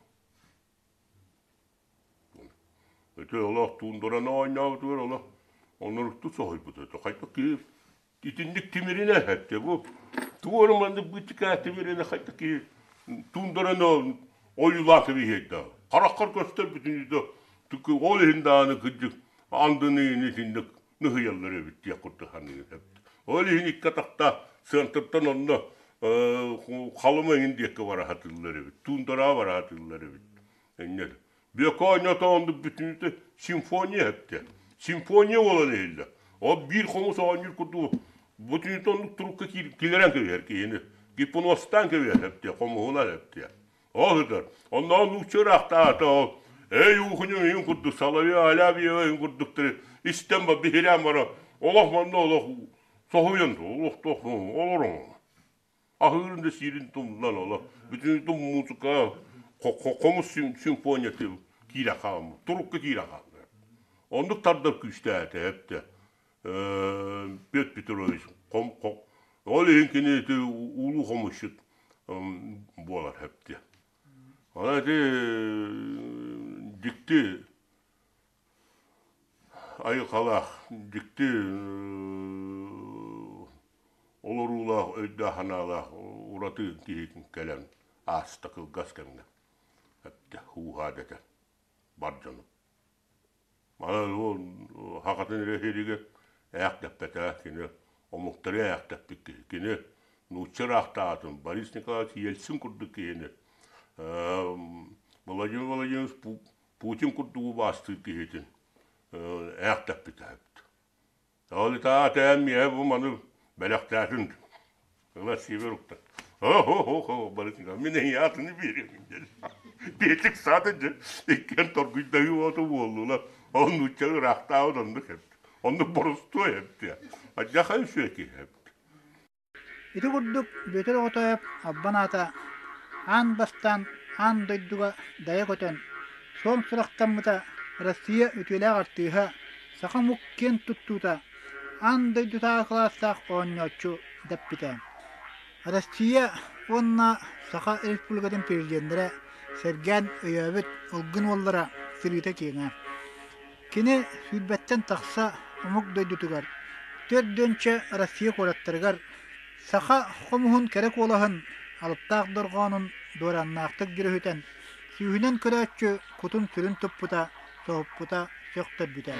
Ити олох туундараны оонньообутугар олох онорукту соһуйбут этэ. Хайдах киһи итинник тимиринэ эһэттэ бу тугу эрэ маннык быычыкаа тимиринэ хайдах киһи туундараны ойуулаан кэбиһиэйдэ. Хараххар көстөр бүтүннүүтэ ол иһин даҕаны кырдьык андыны итинник ныһыйаллар эбит диэх курдук саныыр эбит. Ол иһин икки атахтаах сыантыртан онно халыма иҥин диэкки бара сатыыллар эбит, туундараҕа бара сатыыллар эбит. Инньэ Бүөккэ оонньоото оннук бүтүннүүтэ симфония эттэ. Симфония буолан иһиллэр. Ол биир хомус оонньуур курдук бүтүннүүтэ оннук турукка киллэрэн кэбиһэр киһини. Гипностаан кэбиһэр эптиэ, хомуһунан эптиэ. Ол сытар. Оннооҕор нуучча ыраахтааҕыта ол эй уухуньуҥ иһин курдук Соловьев Алябьева иһин курдуктары истэн ба биһирээн баран олох манна олох соһуйан олохтоох олоруҥ. Аһыырын да сиирин тумнан олох бүтүн музыка хомус симфонияты киирэ хаалбыт турукка киирэ хаалбыт. Оннук тардар күүстээтэ эптэ Петр Петрович ол иһин кини ити улуу хомусчут буолар эптиэ. Онон ити дьикти айылҕалаах, дьикти олоруулаах, өйдөөх-санаалаах ураты киһи кэлэн ааста кылгас кэмҥэ. Эптэ, ууһаа дэтэ бар дьону. Манан ол хахатын эрэ иһиригэр ээх дэппэтэ, кини омуктары ээх дэппит киһи. Кини нуучча ыраахтааҕытын Борис Николаевич Ельцин курдук киһини Владимир Владимирович Путин курдук убаастыыр киһитин ээх дэппитэ эбит. Ол итаа миэхэ бу маны бэлэхтээтин ыла сиэбэр укта. О-хо-хо-хо, Борис Николаевич, мин эйиэхэ атыны биэриэм диэн. Биэтик саата дьэ, иккиэн торгуйдаһыы уота буоллулар. Ол нуучча ыраахтаабыт оннук эбит. Оннук боростуой эбит. Адьаха үсүө киһи эбит. Ити курдук Бүөтүр Оҕотоойоп албан аата аан бастаан аан дойдуга дайа көтөн, суон сурахтаммыта Россия үтүөлээх артыыһа, саха омук киэн туттуута, аан дойдутааҕы кылаастаах оонньооччу дэппитэ. Россия уонна Саха Республикатын президеннэрэ сэргээн өйөөбүт ылгын уоллара сырыыта киэҥэ. Кини сүүрбэттэн тахса омук дойдутугар, төрдүөнчэ Россия куораттарыгар саха хомуһун кэрэ куолаһын, алыптаах дорҕоонун дуорааннаахтык дьүрүһүтэн, сүүһүнэн көрөөччү кутун-сүрүн туппута, соһуппута, сөхтөрбүтэ.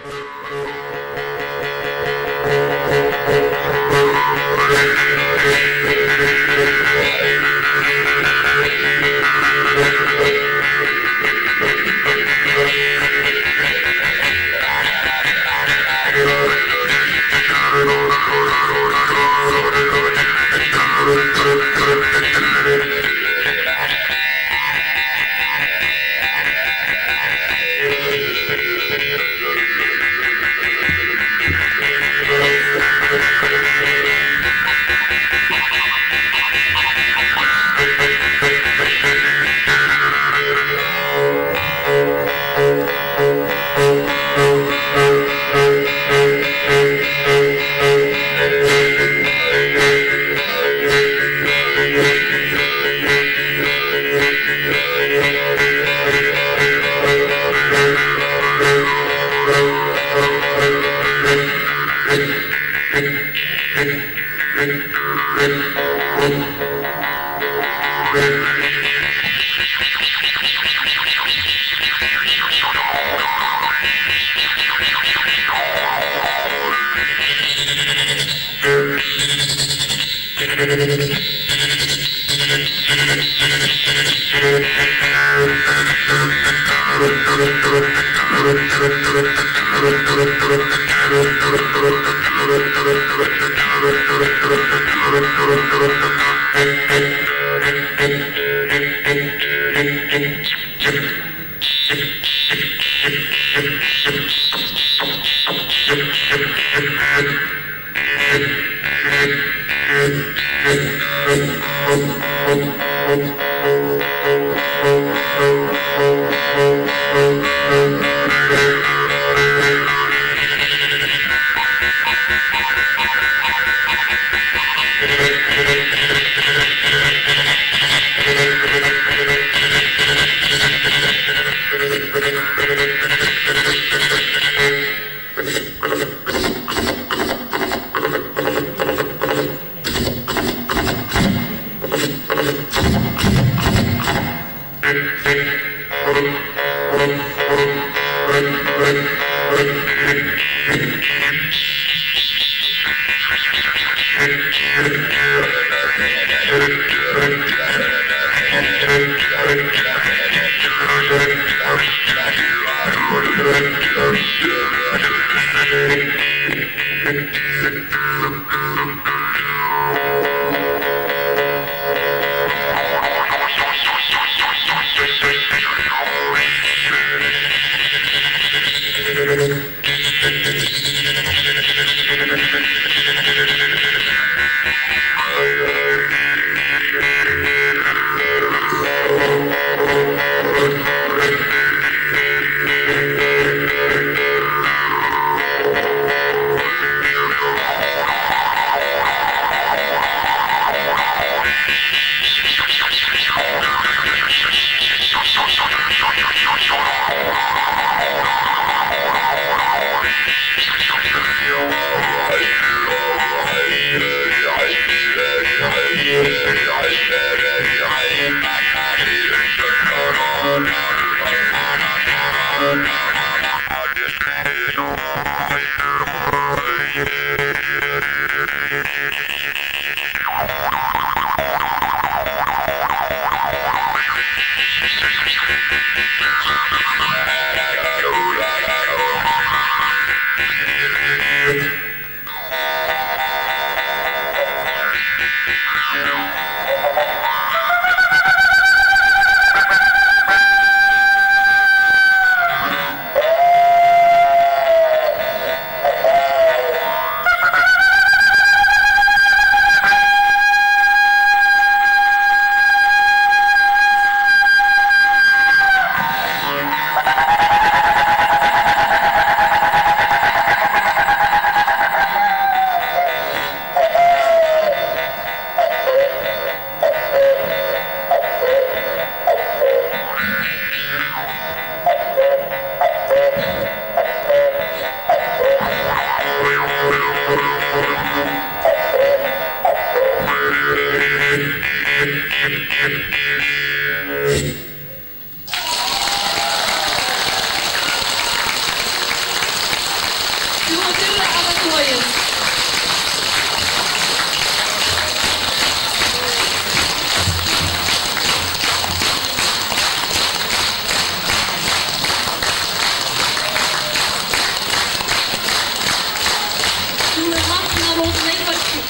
Петр Анатольевич. Тулыһан народнай партия.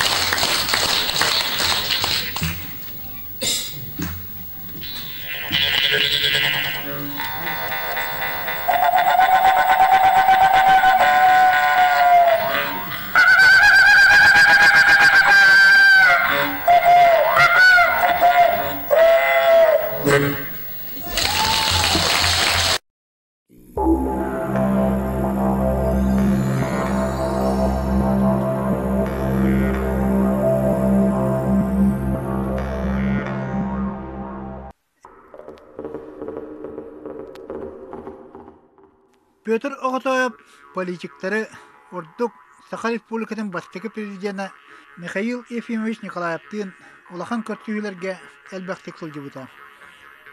Петр Оҕотоойоп политиктары, ордук Саха Республикатын бастакы президенэ Михаил Ефимович Николаевтыын улахан көрсүһүүлэргэ элбэхтик сылдьыбыта.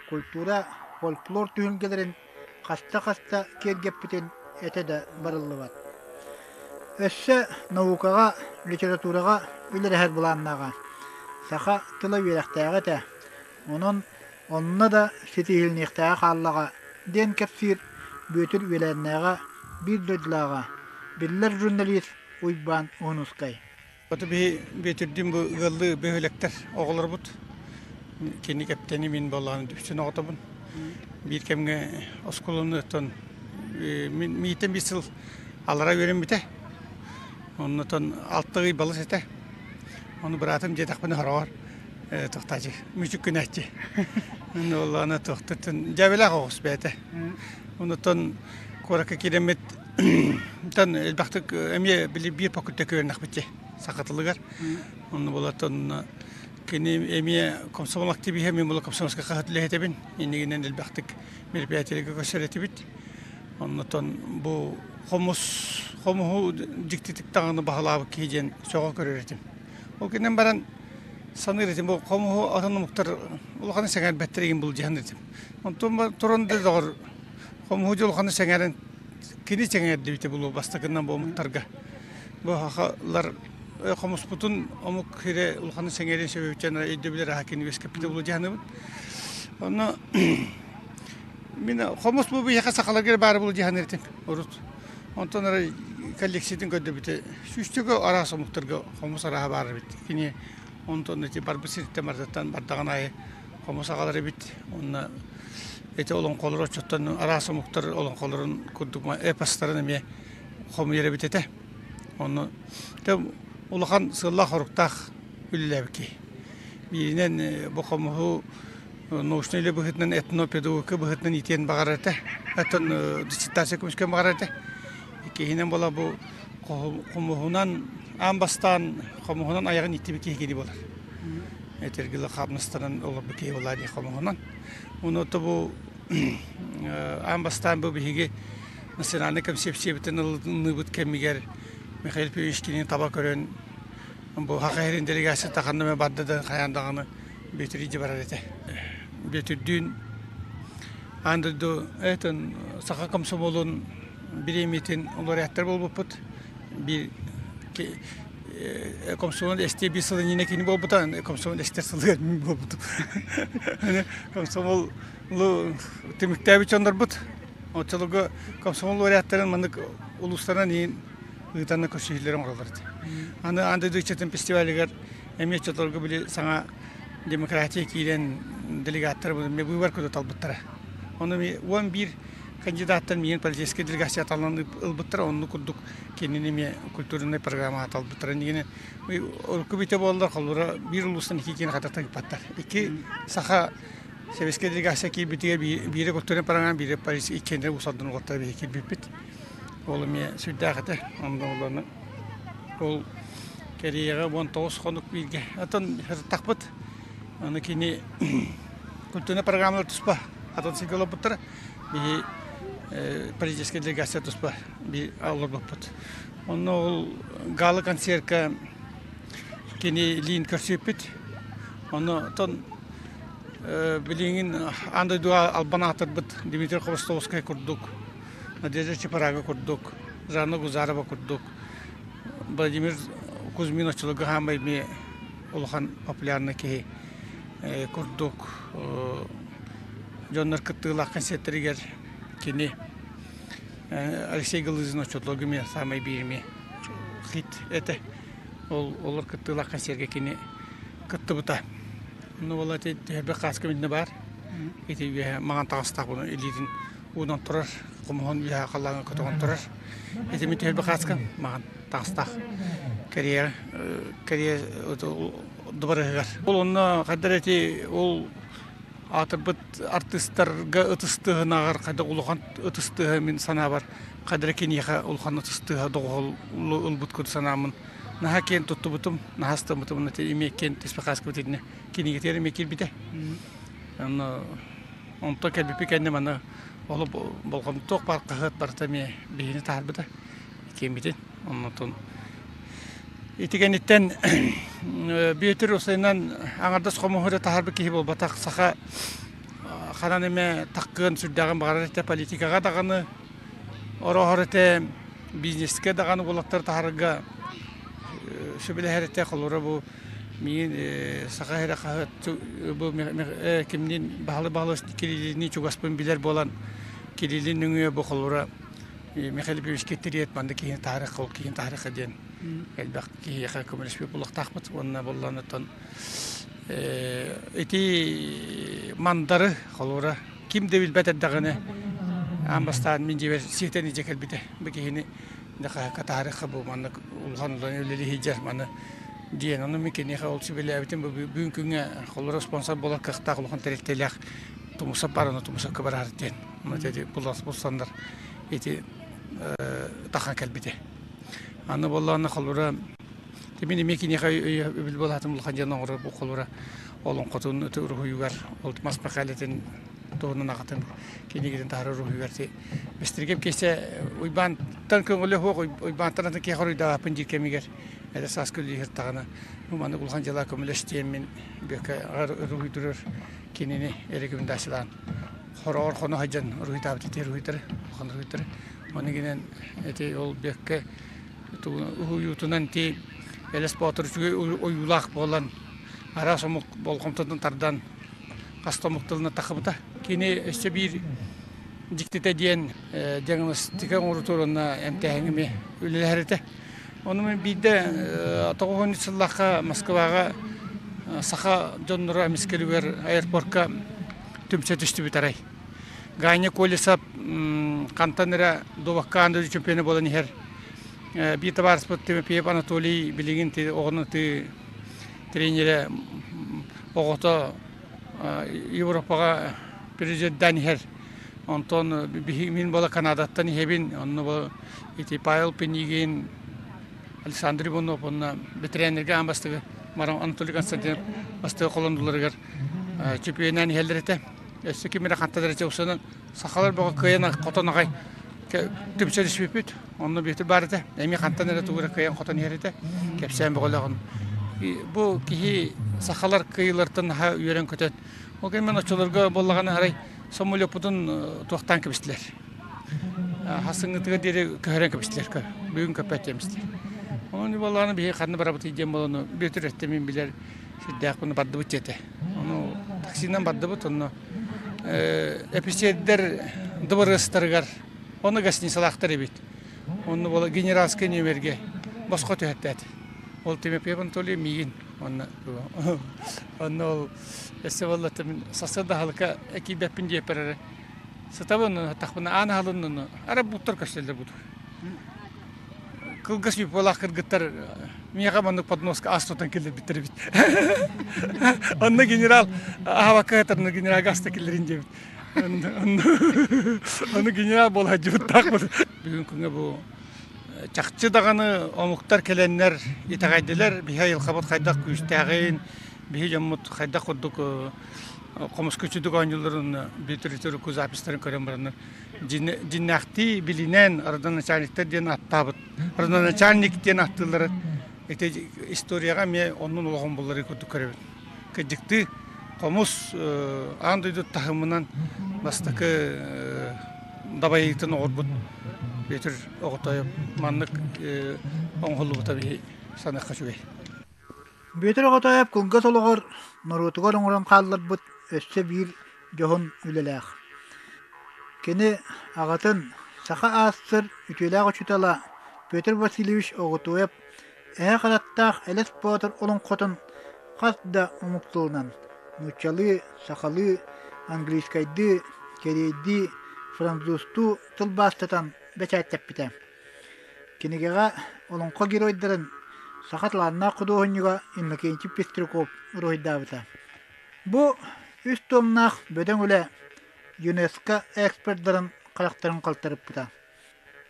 Культура, фольклор түһүлгэлэрин хаста-хаста киэргэппитин этэ да барыллыбат. Өссө наукаҕа, литератураҕа үлэлэһэр былааннааҕа. Саха тыла үөрэхтээҕэ этэ, онон онно да ситиһилиниэхтээҕэ хааллаҕа диэн кэпсиир Бүөтүр үөлээннээҕэ, биир дойдулааҕа, биллэр журналист Уйбаан Уһунускай. Оту биһи Бүөтүрдүүн бу ыаллыы бөһүөлэктэр оҕолорбут. Кини кэптэни мин буоллаҕына дүпсүн оҕотобун. Биир кэмҥэ оскуоланы оттон миитин биир сыл аллара үөрэммитэ. Оннотон алта ый балыс этэ. Ону быраатым диэтэхпинэ хороҕор тохтаачы, мүчүк гынааччы. Онно буоллаҕына тохтотун дьээбэлээх оҕус бэйэтэ. Оннотон куоракка киирэммит тан элбэхтик эмиэ били биир факультекка үөрэнэхпит саха тылыгар. Онно буолаттан кини эмиэ комсомол активиһа, мен була комсомольскай хаһыат үлэһитэбин. Иннигинэн элбэхтик мероприятиелергэ көрсөр этибит. Оннотон бу хомус хомуһу дьиктитик даҕаны баһылаабыт киһи диэн сөҕө көрөр этим. Ол гынан баран саныыр этим бу хомуһу атын омуктар улаханы сэҥээрбэттэр игин былдьаһан этим. Онтон туран да доҕор хомуһу дьэ улаханы сэҥээрэн кини сэҥээрдибитэ булуо бастакынан бу омуктарга. Бу хахалар хомуспутун омук сирэ улаханы сэҥээрин сөбүчэн өйдөбүлэр аха кини үөскэппитэ булу дьаһаныбыт. Онно Мин хомус бу биһиэхэ сахаларга эрэ баара буолуо дии саныыр этим урут. Онтон эрэ коллекциятын көрдөбүтэ сүүстүкэ араас омуктарга хомус арааһа баар эбит. Кини онтон ити барбыт сириттэн барытыттан бардаҕын аайы хомус аҕалар эбит. Уонна ити олоҥхолор оччоттон араас омуктар олоҥхолорун курдук эпостарын эмиэ хомуйар эбит этэ. Онно улахан сыаллаах-соруктаах үлэлээбит киһи. Бииринэн бу хомуһу научнай үлэ быһыытынан этнопедагогика быһыытынан иитиэн баҕарар этэ. Оттон диссертация көмүскүөн баҕарар этэ. Иккиһинэн буола бу хомуһунан аан бастаан хомуһунан айаҕын ииттибит киһи кини буолар. Этэргилэ хаамнастаран олорбут киһи буолаа дии хомуһунан. Уну бу аан бастаан бу биһиги национальнай концепциябытын ылынныбыт кэмигэр Михаил Петрович кинини таба көрөн бу Саха сирин делегацията ханна эмэ барда да хайаан даҕаны Бүөтүр илдьэ барар этэ. Бүөтүрдүүн аан дойду этин саха комсомолун бириэмийэтин лауреаттар буолбуппут. Биир комсомол эстиэ биир сыл иннинэ кини буолбута, комсомол эстэр сылыгар мин буолбутум. Комсомол түмүктээбит дьоннорбут. Оччолорго комсомол лауреаттарын маннык улуустарынан иин ыытанна көрсүһүүлэр оҥороллор этэ. Аны аан дойду ыччатын фестивалыгар эмиэ оччолорго били саҥа демократия киирэн делегаттар быыбар курдук талбыттара. Ону 11 кандидаттан миигин политическай делегация талан ылбыттара, оннук курдук кинини эмиэ культурнай программаҕа талбыттара. Иннигини урукку бүтэ буоллар, холобура биир улуустан икки киһини хата тыыппаттар. Икки саха советскай делегация киирбитигэр биирэ культурнай программа, биирэ политическай иккиэннэрэ уус-алдан уолаттара биһиги киирбиппит. Ол эмиэ сүрдээх этэ. Онно ол Кэриэйэҕэ 19 хонук бииргэ. Атын сырыттахпыт. Аны кини культурнай программалар туспа атын сиргэ олорбуттара. Биһи политическай делегация туспа би олорбуппут. Онно ол гала концертка кини лиин көрсүппүт. Онно тон билигин аан дойдуга албан аатырбыт Дмитрий Хворостовскай курдук, Надежда Чапарага курдук, Жанна Гузарова курдук Владимир Кузьмин оччолорго хаамай эмиэ улахан популярный киһи курдук дьоннор кыттыылаах концертэригэр кини Алексей Галызин оччолорго эмиэ саамай биир эмиэ хит этэ. Ол олор кыттыылаах концергэ кини кыттыбыта. Ну буолла ити түһэрбэх кааска миннэ баар. Ити үөһэ маҥан таҕыстаах буну илиитин уунан турар, хомуһун үөһэ халлааҥҥа көтөҕөн турар. Ити мин түһэрбэх кааскам маҥан таҕыстаах. Корея Корея дыбарыһыгар. Ол онно хайдар эти ол аатырбыт артыыстарга ытыс тыаһынааҕар хайдах улахан ытыс тыаһа мин санаабар хайдара киниэхэ улахан ытыс тыаһа доҕуһуол ылбыт курдук санааммын наһаа киэн туттубутум, наһаа астыммытым, эмиэ киэн түспэхааскыбыт итиннэ кинигэтигэр эмиэ киирбитэ. Онно онто кэлбиппит кэннэ маны ол болҕомтоох баар хаһыат барыта эмиэ биһини таһаарбыта киэммитин. Оннотон ити кэнниттэн Бүөтүр усайынан аҥардас хомуһу эрэ таһаарбыт киһи буолбатах саха ханан эмэ таккыан сүрдээҕин баҕарар этэ политикаҕа даҕаны Ороһор этэ бизнескэ даҕаны уолаттары таһарга сөбүлэһэр этэ. Холобура бу миигин Саха сирэ хаһыат бу кимниин Баһылай Баһылайович Кириллини чугаспын билэр буолан Кириллин нөҥүө бу холобура Михаил Ефимовичка тириэт манна киһини таһаарыахха ол киһини таһаарыахха диэн элбэх киһиэхэ көмөлөспүт буолуохтаахпыт уонна буоллаан оттон ити мандары холобура. Ким да билбэт эрдэҕинэ аан бастаан мин дьиэбэр сиэтэн илдьэ кэлбитэ. Бу киһини хаһыакка таһаарыахха бу маннык улахан улахан үлэлии сылдьар маны диэн. Ону мин киниэхэ ол сүбэлээбитим бу бүгүн күҥҥэ холоро спонсор буолар кыахтаах улахан тэрилтэлээх Тумусап бар ону Тумусапка бараар диэн. Ити булсаннар ити тахан кэлбитэ. Аны буоллаҕына холобура мин эмиэ киниэхэ өйөбүл буолаатым улахан дьон оҥорор бу холобура олоҥхотун уруһуйугар ол мас мэхээлэтин туһунан аҕатын кинигэтин таһаарар уруһуйугар ти бэстиргэм киэсэ Уйбаантан көҥүлэ суох Уйбаантан атын киһи хоруйдаабаппын диир кэмигэр эдэр сааска үлэлиир даҕаны бу маннык улахан дьыала көмөлөс диэммин бүөккэ уруһуйдурар кинини рекомендациялаан хороҕор хоно сылдьан уруһуйдаабыт ити уруһуйдары улахан уруһуйдары ону гинэн ити ол бүөккэ уһуйуутунан ти Элэс Боотур үчүгэй ойуулаах буолан араас омук болҕомтотун тардан хас да омук тылына тахыбыта. Кини өссө биир дьиктитэ диэн диагностика оҥорутугар уонна эмтээһиҥҥэ эмиэ үлэлэһэр этэ. Ону мин биирдэ 93 сыллаахха Москваҕа саха дьонноро эмискэлигэр аэропортка түмсэ түстүбүт арай. Ганя Колесов хантан эрэ дуобакка аан дойду чемпиона буолан иһэр. Биир табаарыспыт Тимофеев Анатолий билигин оҕону тренерэ оҕото Европаҕа президентдаан иһэр. Онтон мин буола Канадаттан иһэбин. Онно ити Павел Пинигин, Александр Иванов уонна бэтэрээннэргэ аан бастакы Анатолий Константинов бастакы холондуларыгар чемпионнаан иһэллэр этэ. Өссө ким эрэ хантан эрэ чопсонон сахалар бөҕө кыайан хотон аҕай түмсэ түспүппүт. Онно бүөтүр баар этэ. Эмиэ хантан эрэ тугу эрэ кыайан хотон иһэр этэ. Кэпсээн бөҕөлөөх. Бу киһи сахалар кыайыылартан наһаа үөрэн-көтөн. Ол кэннэ оччолорго буоллаҕына арай самолеппутун туохтаан кэбистилэр. Хасыҥҥытыгар диэри көһөрөн кэбистилэр. Бүгүн көппөт диэмистилэр. Оны буоллаҕына биһи ханна барабытый диэн буолан Бүөтүр эттэ мин билэр сирдээхпин бардыбыт диэтэ. Ону таксинан бардыбыт онно эписиэрдэр дыбарыастарыгар ону гостиницалаахтар эбит. Онно буола генеральскай нүөмэргэ босхо түһэртээт. Ол Тимофей Анатолий миигин онно онно ол өссө буолла мин сарсыарда аһылыкка киирбэппин диэппэр эрэ сытабын тахпына аан аһылынныны ара буттар көстөллөр бутур кылгас юбкалаах кыргыттар миэхэ маннык подноска ас тутан киллэрбиттэр эбит. Онно генерал аһабакка сытарына генералга аста киллэрин диэбит. Ону генерал буола сылдьыбыттаах Бүгүн күҥҥэ бу чахчы даҕаны омуктар кэлэннэр итэҕэйдилэр биһи айылҕабыт хайдах күүстээҕин, биһи дьоммут хайдах курдук хомуска үчүгдүк оонньуулларын бүтүрүтүрүкү записьтарын көрөн бараннар дьиннээхтии билинэн родоначальниктар диэн ааттаабыт родоначальник диэн ааттыыллара ити историяҕа эмиэ оннун олоҕун булларыы курдук көрөбүн кырдьыктыы хомус аан дойду таһымынан бастакы дабайыытын оҕорбут Петр Оҕотоев маннык оҥоһуллубута биһи саныахха үчүгэй. Бүөтүр Оҕотоев кылгас олоҕор норуотугар оҥорон хаалларбыт өссө биир дьоһун үлэлээх. Кини аҕатын, саха аассыр үтүөлээх учуутала Петр Васильевич Оҕотуойап эһэ харахтаах Элэс Боотур олоҥхотун хас да омук тылынан нууччалыы, сахалыы, английскайдыы, кэриэйдии, французтуу тылбаастатан бэчээттэппитэ. Кинигэҕэ олоҥхо геройдарын саха талааннаах худуоһунньуга Иннокентий Пестряков уруһуйдаабыта. Бу үс туомнаах бөдөҥ үлэ ЮНЕСКО экспердарын харахтарын халтарыппыта.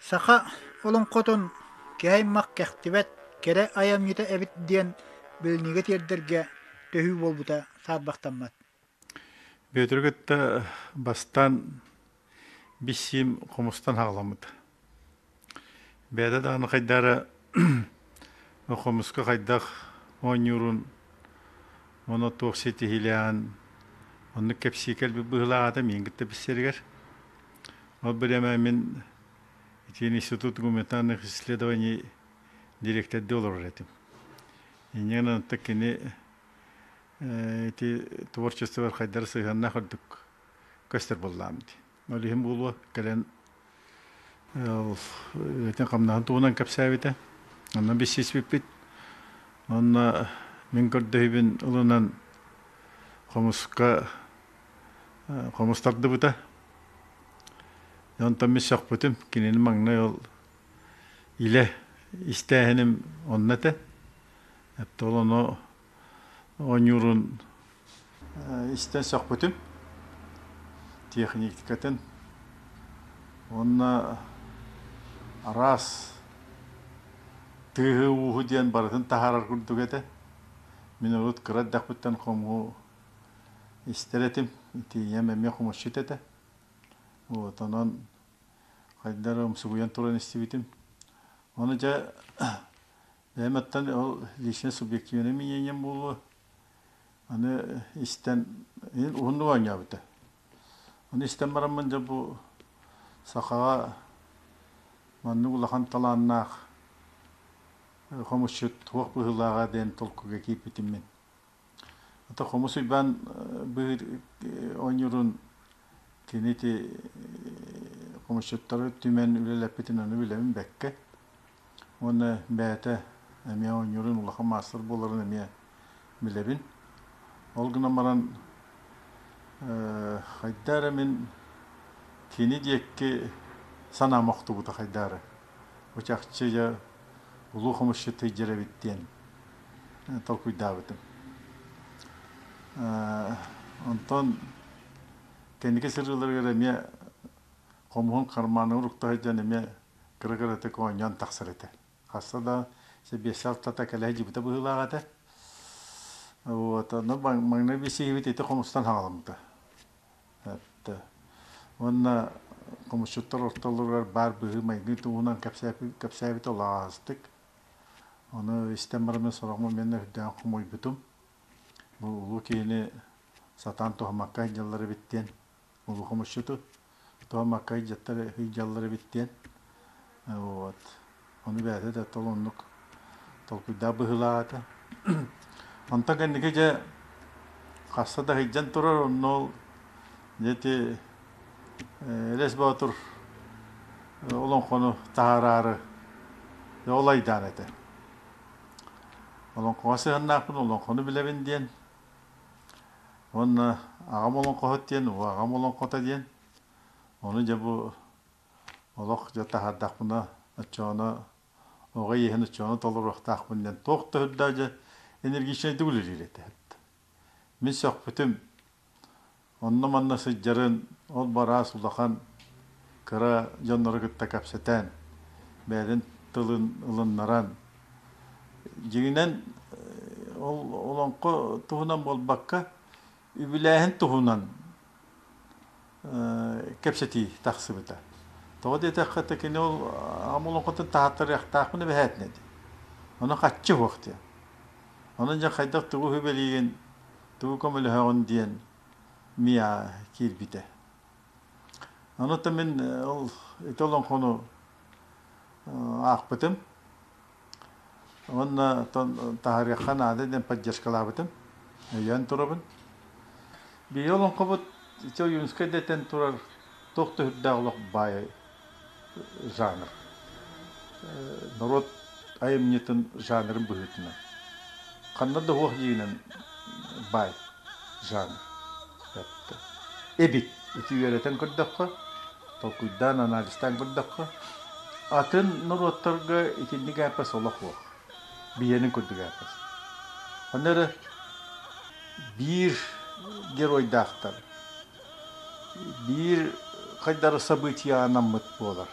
Саха олоҥхотун киһи аймах кэхтибэт кэрэ айымньыта эбит диэн билиниигэ тиэрдэргэ төһүү буолбута саарбахтаммат. Бүөтүрү кытта бастаан биссиим хомустан хаҕаламмыта. Бэйэтэ даҕаны хайдара хомуска хайдах оонньуурун уонна туох ситиһиилээҕин оннук кэпсии кэлбит быһыылаах миигин кытта билсэригэр. Ол бириэмэ мин ити Институт гуманитарных исследований дириэктэрдии олорор этим. Инньэ гынан кини ити творчествобар хайдары сыһыаннаах үрдүк көстөр буоллаам дии. Ол иһин буолуо кэлэн үлэтин хамнаһын туһунан кэпсээбитэ. Онно билсиспиппит. Онно мин көрдөһүүбүн ылынан хомуска Хомус тардыбыта. Онтон мин сөхпүтүм, кинини маҥнай ол илэ истээһиним онно этэ. Ол ону оонньуурун истэн сөхпүтүм. Техникатын уонна араас тыаһы-ууһу диэн барытын таһаарар курдук этэ. Мин урут кыра эрдэхпиттэн хомуһу истэр этим. Ити ийэм эмиэ хомусчут этэ. Вот онон хайдах эрэ умсугуйан туран истибитим. Ону дьэ бэйэм оттон ол личное субъективное мнением буолуо. Аны истэн уһуннук оонньообута. Ону истэн бараммын дьэ бу сахаҕа маннык улахан талааннаах хомусчут туох быһыылааҕа диэн толкуйга киирбитим мин. Ата Хомус Уйбаан быһыыр оонньуурун кини ити хомусчуттары түмэн үлэлэппитин ону билэбин бэккэ. Уонна бэйэтэ эмиэ оонньуурун улахан маастар буоларын эмиэ билэбин. Ол гынан баран хайда эрэ мин кини диэки санаам охтубута хайда эрэ. Бу чахчы дьэ улуу хомусчут сылдьар эбит диэн толкуйдаабытым. Онтон кэнники сырыыларыгар эмиэ хомуһун хармааныгар укта сылдьан эмиэ кыра-кыратык оонньоон тахсар этэ. Хаста да сэбиэссэ алтата кэлэ сылдьыбыта быһыылаах этэ. Вот, ону маҥнай билсиһибит ити хомустан хаҕаламмыта. Уонна хомусчуттар ортолоругар баар быһыы-майгы туһунан кэпсээбитэ олоҕоостук. Ону истэн баран сорох момент үрдээн хомуйбутум. Бу улуу киһини сатаан туһаммакка сылдьаллар эбит диэн, улуу хомусчуту туһаммакка сылдьаллар эбит диэн. Вот. Ону бэйэтэ да тол оннук толкуйдаах быһыылаах этэ. Онтон кэнники дьэ хаста да сылдьан турар, онно ол дьэ ити Элэс Боотур олоҥхону таһаараары ол айдаан этэ. Олоҥхоҕо сыһыаннаахпын, олоҥхону билэбин диэн. Уонна аҕам олоҥхоһут диэн, аҕам олоҥхото диэн. Ону дьэ бу олох дьэ таһаардахпына оччоҕуна оҕо иэһин оччоҕуна толоруохтаахпын диэн туох да үрдээх дьэ энергичнэйдик үлэлиир этэ. Мин сөхпүтүм онно-манна сылдьарын ол бараас улахан кыра дьоннору кытта кэпсэтэн бэйэтин тылын ылыннаран дьиҥинэн ол олоҥхо туһунан буолбакка үбүлээһин туһунан кэпсэтии тахсыбыта. Тоҕо диэтэххэ, кини ол аҕам олоҥхотун таһааттарыахтаахпын эбэһээтинэ дии. Ону хаччы суох диэн. Онон дьэ хайдах тугу үбэлиигин, тугу көмөлөһөҕүн диэн миа киирбитэ. Ону мин ол ити олоҥхону аахпытым. Уонна таһаарыахха наада диэн поддержкалаабытым. Өйөөн турабын. Биһиги олоҥхобут ити Ойуунскай дэтэн турар туох да үрдээх олох баай жанр. Норуот айымньытын жанрын быһыытынан. Ханна да уох дьиҥинэн баай жанр. Эбит. Ити үөрэтэн көрдөххө, толкуйдаан, анализтаан көрдөххө, атын норуоттарга итинник эпос олох суох. Биһиэнин курдук эпос. Онно эрэ биир геройдаахтар, биир хайдары событие анаммыт буолар.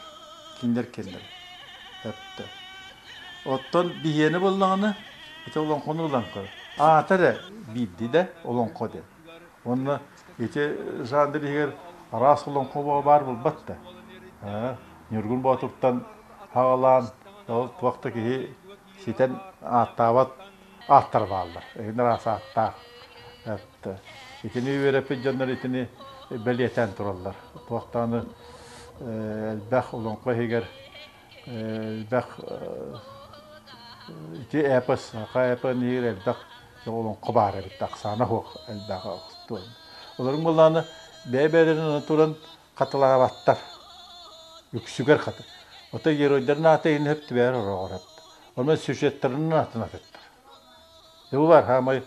Кинилэр кинилэр. Эптэ. Оттон биһиэни буоллаҕына, ити олоҥхону ылан көр. Аата эрэ биирди да олоҥхо диэн. Уонна ити жанр иһигэр араас олоҥхо баар буолбат да. Ньургун Боотуртан хаҕалаан ол туох да киһи ситэн ааттаабат ааттар бааллар. Эһин араас ааттаах. Итини үөрэппит дьоннор итини бэлиэтээн тураллар. Туох даҕаны элбэх олоҥхо иһигэр элбэх ити эпос, саха эпоһын иһигэр элбэх олоҥхо баар эбит, ахсаана суох элбэх Олорун буоллаҕына бэйэ-бэйэлэрин туран хатылаабаттар. Үксүгэр хата. Ото геройдарын аата иһин сөп түбэһэр ороҕор Онон сюжеттарын атын атыттар. Бу бар хаамай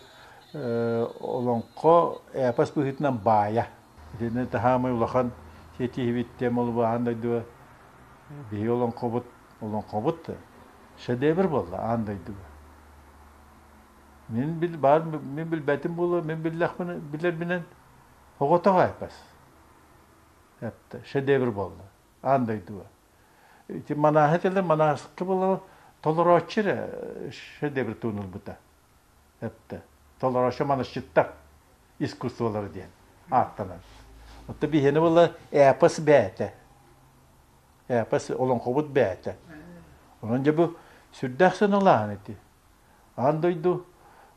олоҥхо эпос быһыытынан баайа. Итиннэ таһаамай улахан сиэтиһибит тем олубааһын дойдуга биһиги олоҥхобут олоҥхобут шедевр буолла аан дойдуга. Мин бил баар мин билбэтим буолуо, мин биллэхпин билэрбинэн оҕотох айпас. Эптэ шедевр буолла аан дойдуга. Ити манааһы этэлэр манааска буолла толорооччу эрэ шедевр туунулбута. Эптэ толорооччу манасчыттар искусстволара диэн ааттанар. Отто биһиэнэ буолла эпос бээтэ. Эпос олоҥхобут бээтэ. Онон дьэ бу сүрдээх сыаналааһын ити. Аан дойду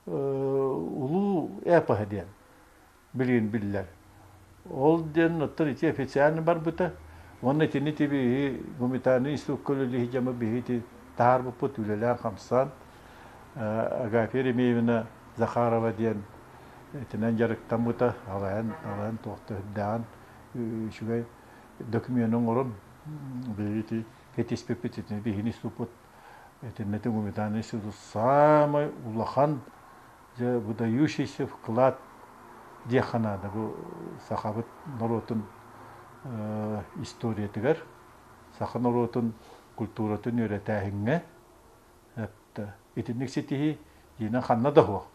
улуу эпоһа диэн билигин биллэр. Ол диэн оттон ити официально барбыта. Уонна итини биһи гуманитарный институкка үлэлиһи дьамы биһи ити таһаарбыппыт үлэлээн-хамсаан Агафья Еремеевна Захарова диэн итинэн дьарыктаммыта, алайан, алайан туохта үрдээҕин үчүгэй докумены оҥорон биһиги ити кэтиспиппит итини биһини институппут итиннэ гуманитарный институт саамай улахан дьэ выдающийся вклад диэххэ наада бу сахабыт норуотун историятыгар, саха норуотун культуратын үөрэтээһиҥҥэ итинник ситиһии дьиинэн ханна да суох.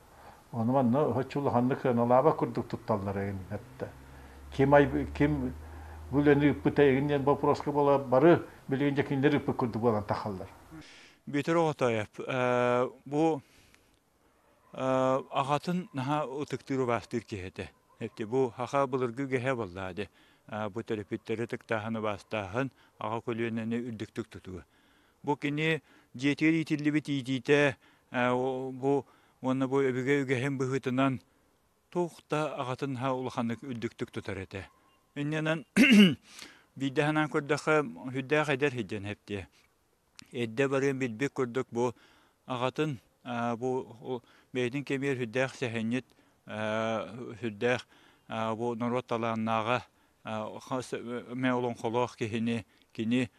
Ону манна оччо улаханнык сыаналаабат курдук тутталлар эҥин этэ. Ким ким бу үлэни ыыппыта эҥин диэн боппуруоска буола бары билигин дьэ кинилэр ыыппыт курдук буолан тахаллар. Бүөтүр Оҕотоев бу аҕатын наһаа ытыктыыр убаастыыр киһи этэ. Бу саха былыргы үгэһэ буоллаа дии. Бу төрөппүттэри ытыктааһын, убаастааһын, аҕа көлүөнэни үрдүктүк тутуу. Бу кини дьиэтигэр иитиллибит иитиитэ бу уонна бу өбүгэ үгэһин быһыытынан туох да аҕатын улаханнык үрдүктүк тутар этэ. Иннинэн биирдэ санаан көрдөххө сүрдээх эдэр сылдьан эптиэ. Эрдэ барыан билбит курдук бу аҕатын бу бэйэтин кэмигэр сүрдээх сэһэнньит, сүрдээх бу норуот талааннааҕа мэ олоҥхолоох киһини кини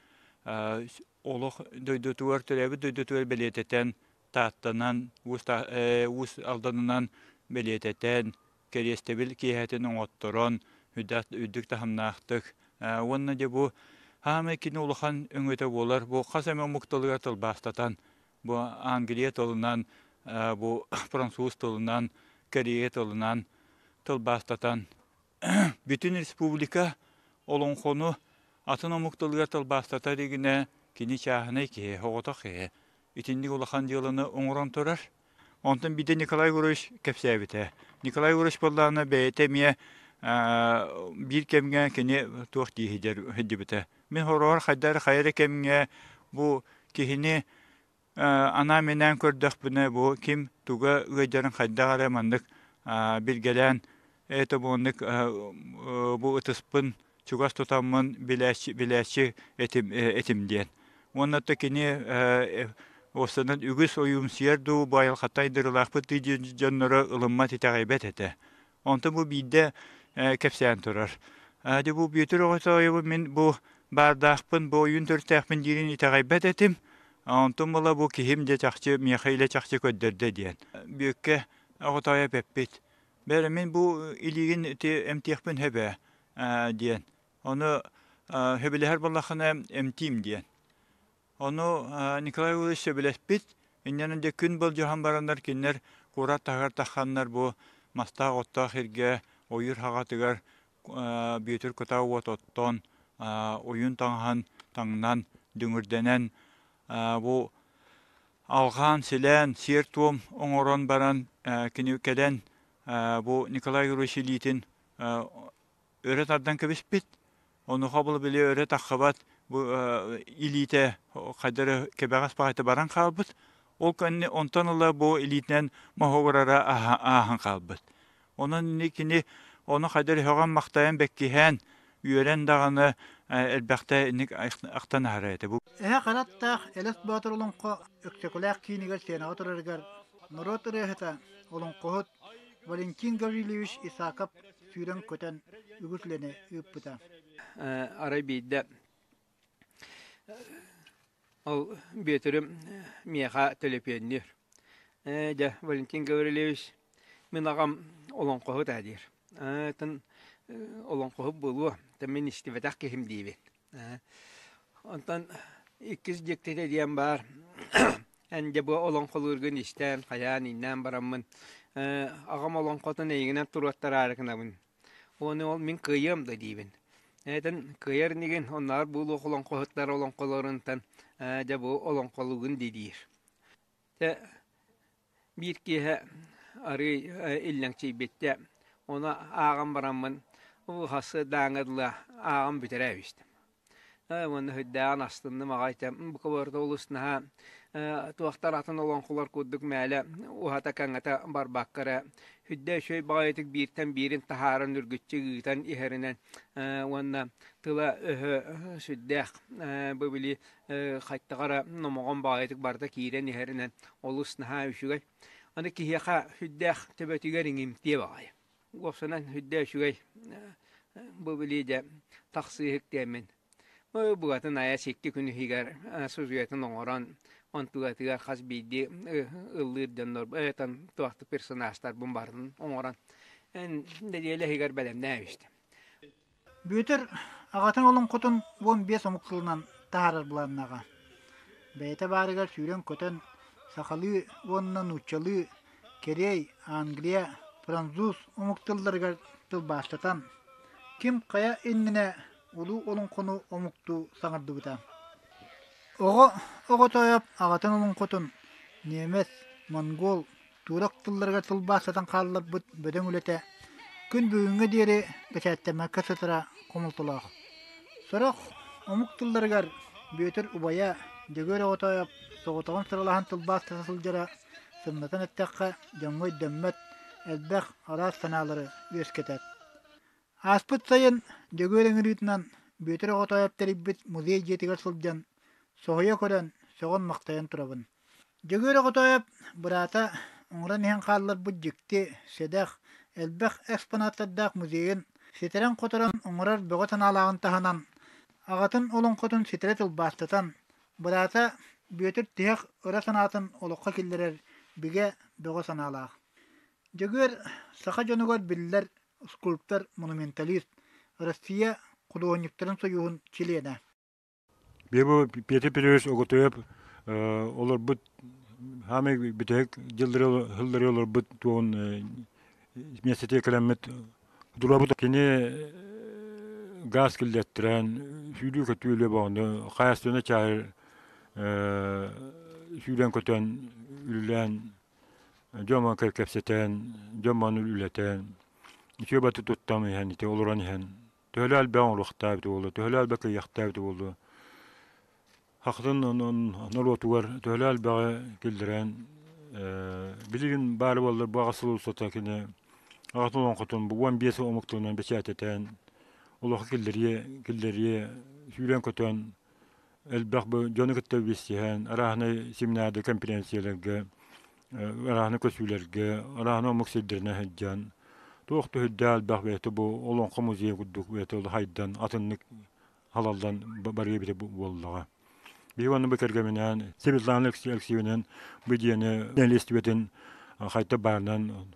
олох дойдутугар төрөөбүт дойдутугар бэлиэтэтэн Тааттанан Уус Алданынан бэлиэтэтэн кэриэстэбил киэһэтин оҥотторон үрдүк таһымнаахтык уонна дьэ бу хаамай кини улахан өҥөтө буолар бу хас эмэ омук тылыгар тылбаастатан бу англия тылынан бу француз тылынан корея тылынан тылбаастатан бүтүн республика олоҥхону атын омук тылыгар тылбаастата илигинэ кини чааһынай киһи оҕотох киһи итинник улахан дьыаланы оҥорон турар Онтон биирдэ Николай Егорович кэпсээбитэ. Николай Егорович буоллаҕына бэйэтэ эмиэ биир кэмҥэ кини туох дии сылдьыбыта. Мин хороҕор хайда эрэ хайа эрэ кэмҥэ бу киһини анаан-минээн көрдөхпүнэ бу ким туга ыалдьарын хайдах эрэ маннык билгэлээн это бу бу ытыспын чугас тутаммын билээччи, билээччи этим, этим диэн. Уонна то кини уостанан үгүс ойуумсуйар дуу, бу айылҕаттан айдарыылаахпыт дии дьонноро ылыммат итэҕэйбэт этэ. Онтон бу биирдэ кэпсээн турар. Дьэ бу Бүөтүр оҕотоойобу мин бу баардаахпын, бу ойуун төрүттээхпин диирин итэҕэйбэт этим. Онтон була бу киһим дьэ чахчы миэхэ илэ чахчы көрдөрдө диэн. Бүөккэ оҕотоойоп эппит. Бэрэ мин бу илиигин ити эмтиэхпин сөп ээ диэн. Ону сөбүлэһэр буоллаххына эмтиим диэн. Ону Николай Иванович сөбүлэспит. Инньэнэн дьэ күн былдьаһан бараннар кинилэр куорат таһыгар тахханнар бу мастаах оттоох сиргэ ойуур хаҕатыгар Бүөтүр кутаа уот оттон ойуун таҥаһын таҥнан дүҥүрдэнэн бу алҕаан-силээн сиэр-туом оҥорон баран кини кэлэн бу Николай Егорович илиитин өрө тардан кэбиспит. Онуоха бұл били өрө таххыбат бу илиитэ хайда эрэ кэбэҕэс баҕайыта баран хаалбыт. Ол кэннэ онтон ыла бу илиитинэн моһуогурара ааһан хаалбыт. Онон кини ону хайда эрэ сөҕөн-махтайан бэккиһээн, үөрэн даҕаны элбэхтэ инник ахтан аһара этэ. Бу Эһэ хараттаах Элэс Боотур олоҥхо Өксөкүлээх киинигэр сценаҕа турарыгар норуот ырыаһыта, олоҥхоһут Валентин Гаврильевич Исаков сүүрэн-көтөн үгүс үлэни ыыппыта. Арай биирдэ ол Бүөтүрүм миэхэ төлөпүөннүүр. Ээ дьэ, Валентин Гаврильевич, мин аҕам олоҥхоһут ээ диир. Ээ, Олоҥхоһут буолуо, мин истибэтэх киһим диибин. Онтон иккис дьиктитэ диэн баар, эн дьэ бу олоҥхолуургун истэн, хайаан иҥнээн бараммын, аҕам олоҥхотун эйигинэн туруоттараары гынабын. Уонна ол мин кыайыам да диибин. Этэн кыайар инигин, оннооҕор буолуох олоҥхоһуттар олоҥхолорунтан дьэ бу олоҥхолуугун дии диир. Дьэ биир киэһэ арыый иллэҥчийбиттэ, ону ааҕан бараммын хассы дааҥҥа дылы ааҕан бүтэрэ эбистим. Уонна сүрдээҕин астынным аҕай бука барыта олус наһаа туохтар атын олоҥхолор курдук мээлэ уһата-кэҥэтэ барбакка эрэ сүрдэ үчүгэй баҕайытык бииртэн биирин таһааран үргүччү ыытан иһэринэн уонна тыла-өһө сүрдээх бу били хайдах эрэ номоҕон баҕайытык барыта киирэн иһэринэн олус наһаа үчүгэй. Аны киһиэхэ сүрдээх төбөтүгэр иҥимтиэ баҕайы. Уопсанан сүрдээх үчүгэй бу били дьэ тахсыыһык диэммин. Букатын айа икки күн иһигэр судьуйатын оҥорон онтугатыгар хас биирдии ыллыыр дьоннор этан туохтук персонажтарбын барытын оҥорон нэдиэлэ иһигэр бэлэмнээбиштим. Бүөтүр аҕатын олоҥхотун 15 омук тылынан таһаарар былааннааҕа. Бэйэтэ баарыгар сүүрэн-көтөн сахалыы уонна нууччалыы, кэриэй, англия, француз омук тылларыгар тылбаастатан, ким хайа иннинэ улуу олоҥхону омуктуу саҥардыбыта. Оҕо Оҕотоойоп аҕатын олоҥхотун немец, монгол, Туурак тылларыгар тылбаастатан хаалларбыт бөдөҥ үлэтэ күн бүгүҥҥэ диэри бэчээттэммэккэ сытара хомолтолоох. Сорох омук тылларыгар Бүөтүр убайа Дьөгүөр Оҕотоойоп соҕотоҕун сыралаһан тылбаастата сылдьара, сымнатан эттэххэ, дьоҥҥо өйдөммөт, элбэх араас санаалары үөскэтэр. Ааспыт сайын Дьөгүөр ыҥырыытынан Бүөтүр Оҕотоойоп тэрийбит музей дьиэтигэр сылдьан, соһуйа көрөн, сөҕөн-махтайан турабын. Дьөгүөр Оҕотоойоп быраата оҥорон иһэн хаалларбыт дьикти, сэдэх, элбэх экспонаттардаах музейын ситэрэн-хоторон оҥорор бөҕө санаалааҕын таһынан, аҕатын олоҥхотун ситэрэ тылбаастатан, быраата Бүөтүр тиһэх ыра санаатын олоххо киллэрэр бигэ бөҕө санаалаах. Дьөгүөр саха дьонугар биллэр скульптор-монументалист, Россия худуоһунньуктарын сойууһун чилиэнэ. Бу Петр Петрович Оготоев олорбут хаамай бүтэһик дьыллары сыллары олорбут туоҕун миэстэтигэр кэлэммит дурабыт кини газ киллэттэрэн сүүрүү-көтүү үлэ боҕону хаайыстыбаны чааһыр сүүрэн-көтөн үлэлээн дьон кэпсэтэн дьон үлэтэн үчүгэй баты туттан иһэн ити олорон иһэн Төһөлөө элбэх оҥоруохтаах эбитэ буолуо, төһөлөө элбэх кыайыахтаах эбитэ буолуо. Хахытын норуотугар төһөлөө элбэҕи киллэрэн билигин баар буоллар бу аҕыс сыл устата кини аҕатын олоҥхотун бу 15 омук тылынан бэчээтэтэн олоххо киллэриэ киллэриэ сүүрэн-көтөн элбэх бу дьону кытта билсиһэн арааһынай семинарда конференцияларга арааһынай көсүүлэргэ арааһынай омук сирдэринэн сылдьан туох да үрдээх элбэх бэйэтэ бу олоҥхо музейа курдук бэйэтэ ол хайдан атыннык халаллан барыа эбитэ буоллаҕа. Биһиги онно бу кэргэминээн Светлана Алексеевнан бу дьиэни нэһилиэстибэтин хайта баарынан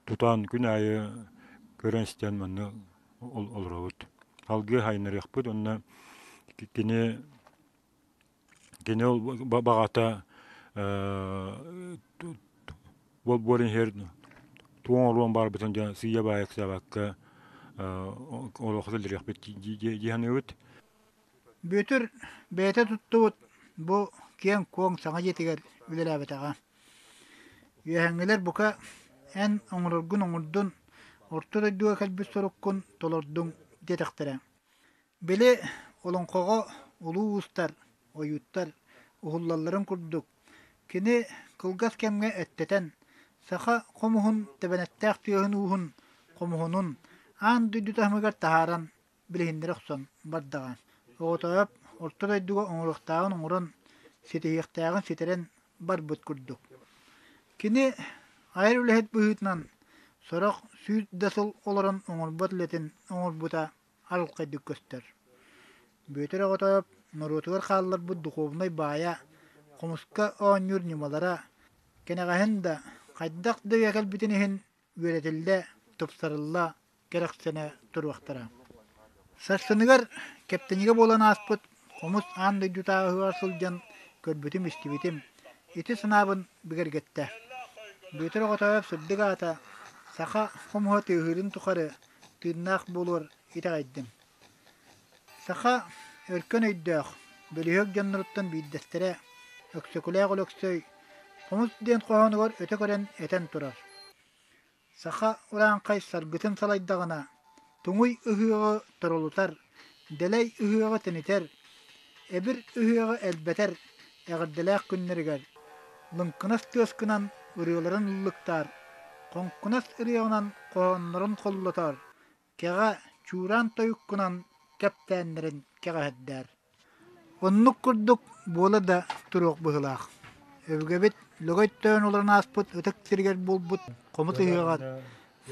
тутан күн аайы көрөн-истэн манна олоробут. Салгыы хайыннарыахпыт уонна кини кини ол баҕата буолбуорун иһэр туох оҥоруон баарбытын дьэ сыыйа-баайа ыксаабакка олоххо киллэриэхпит дии саныыбыт. Бүөтүр бэйэтэ туттубут бу киэҥ-куоҥ саҥа дьиэтигэр үлэлээбэтэҕэ. Үөһэҥҥилэр бука эн оҥороргун оҥордун, орто дойдуга кэлбит соруккун толордуҥ диэтэхтэрэ. Били олоҥхоҕо улуу уустар, ойууттар уһуллалларын курдук, кини кылгас кэмҥэ эттэтэн, саха хомуһун тэбэнэттээх тыаһын-ууһун хомуһунун аан дойду таһымыгар таһааран билиһиннэрэ охсон бардаҕа. Оҕотоойоп орто дойдуга оҥоруохтааҕын оҥорон, ситиһиэхтээҕин ситэрэн барбыт курдук. Кини айар үлэһит быһыытынан сорох сүүс да сыл олорон оҥорбот үлэтин оҥорбута арылхайдык көстөр. Бүөтүр Оҕотоойоп норуотугар хаалларбыт духуобунай баайа, хомуска оонньуур ньымалара кэнэҕэһин да, хайдах да үйэ кэлбитин иһин үөрэтиллэ, тупсарылла. кэрэхсэнэ туруохтара. Сарсыныгар Кэптэнигэ буолан ааспыт хомус аан дойдутааҕыгар сылдьан көрбүтүм-истибитим, ити санаабын бигэргэттэ. Бүөтүр Оҕотоойоп сырдык аата саха хомуһа тыаһыырын тухары тыыннаах буолуор итэҕэйдим. Саха өркөн өйдөөх, бөлүһүөк дьонноруттан биирдэстэрэ Өксөкүлээх Өлөксөй «Хомус» диэн хоһоонугар өтө көрөн этэн турар: Саха урааҥхай саргытын салайдаҕына, туҥуй ыһыаҕы торолутар, дэлэй ыһыаҕы тэнитэр, эбир ыһыаҕы элбэтэр эҕэрдэлээх күннэригэр лыҥкынас тыаскынан ырыаларын ыллыктаар, хоҥкунас ырыаҕынан хоһооннорун холлотоор, кэҕэ чуораан тойуккунан кэптээннэрин кэҕэһэрдээр. Оннук курдук буола да туруох быһыылаах. Өбүгэбит Лөгөй Тойон олорон ааспыт ытык сиригэр буолбут хомус ыһыаҕар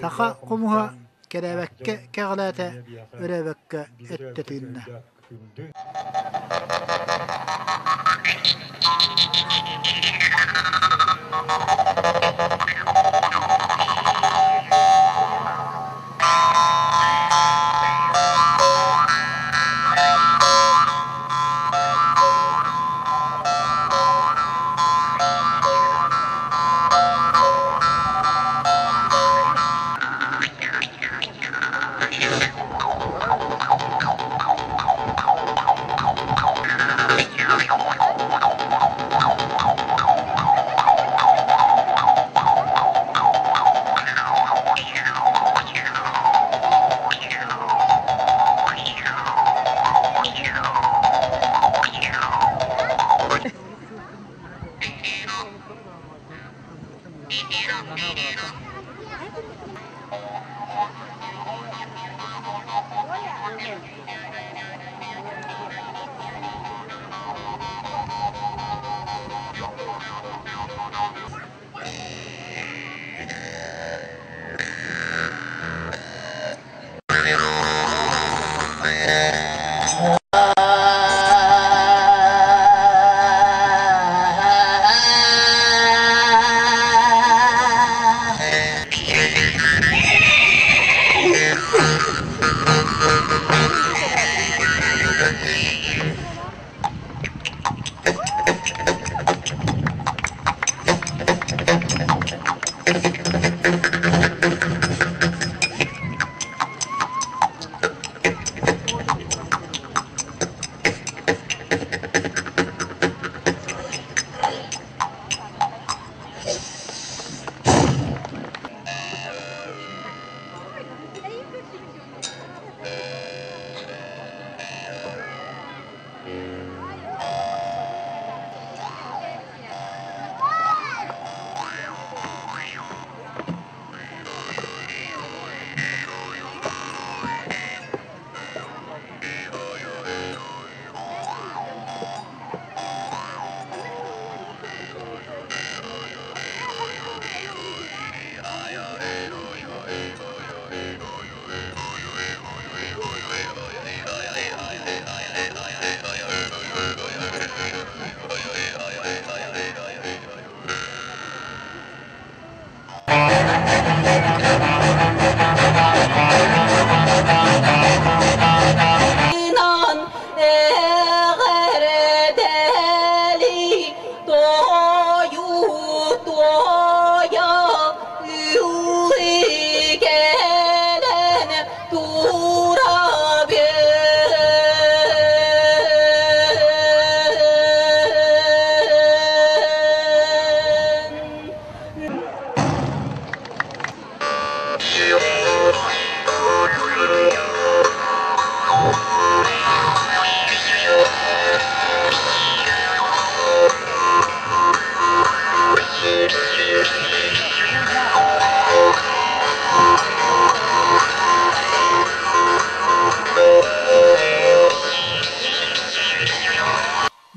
саха хомуһа кэрээбэккэ кэҕэлээтэ, өрөөбөккө эттэ тыынна.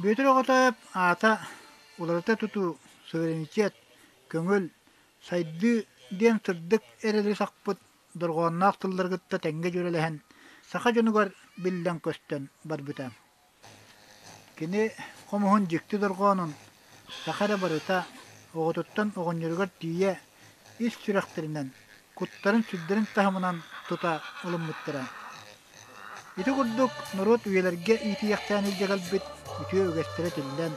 Бүөтүр Оҕотоойоп аата уларыта тутуу, суверенитет, көҥүл, сайдыы диэн сырдык эрэли сахпыт дорҕоонноох тыллары кытта тэҥҥэ дьүөрэлэһэн, саха дьонугар биллэн-көстөн барбыта. Кини хомуһун дьикти дорҕоонун саха эрэ барыта оҕотуттан оҕонньоругар тиийэ ис сүрэхтэринэн куттарын-сүрдэрин таһымынан тута ылыммыттара. Ити курдук норуот үйэлэргэ иитийэхтээн илдьэ кэлбит үтүө үгэстэрэ тиллэн,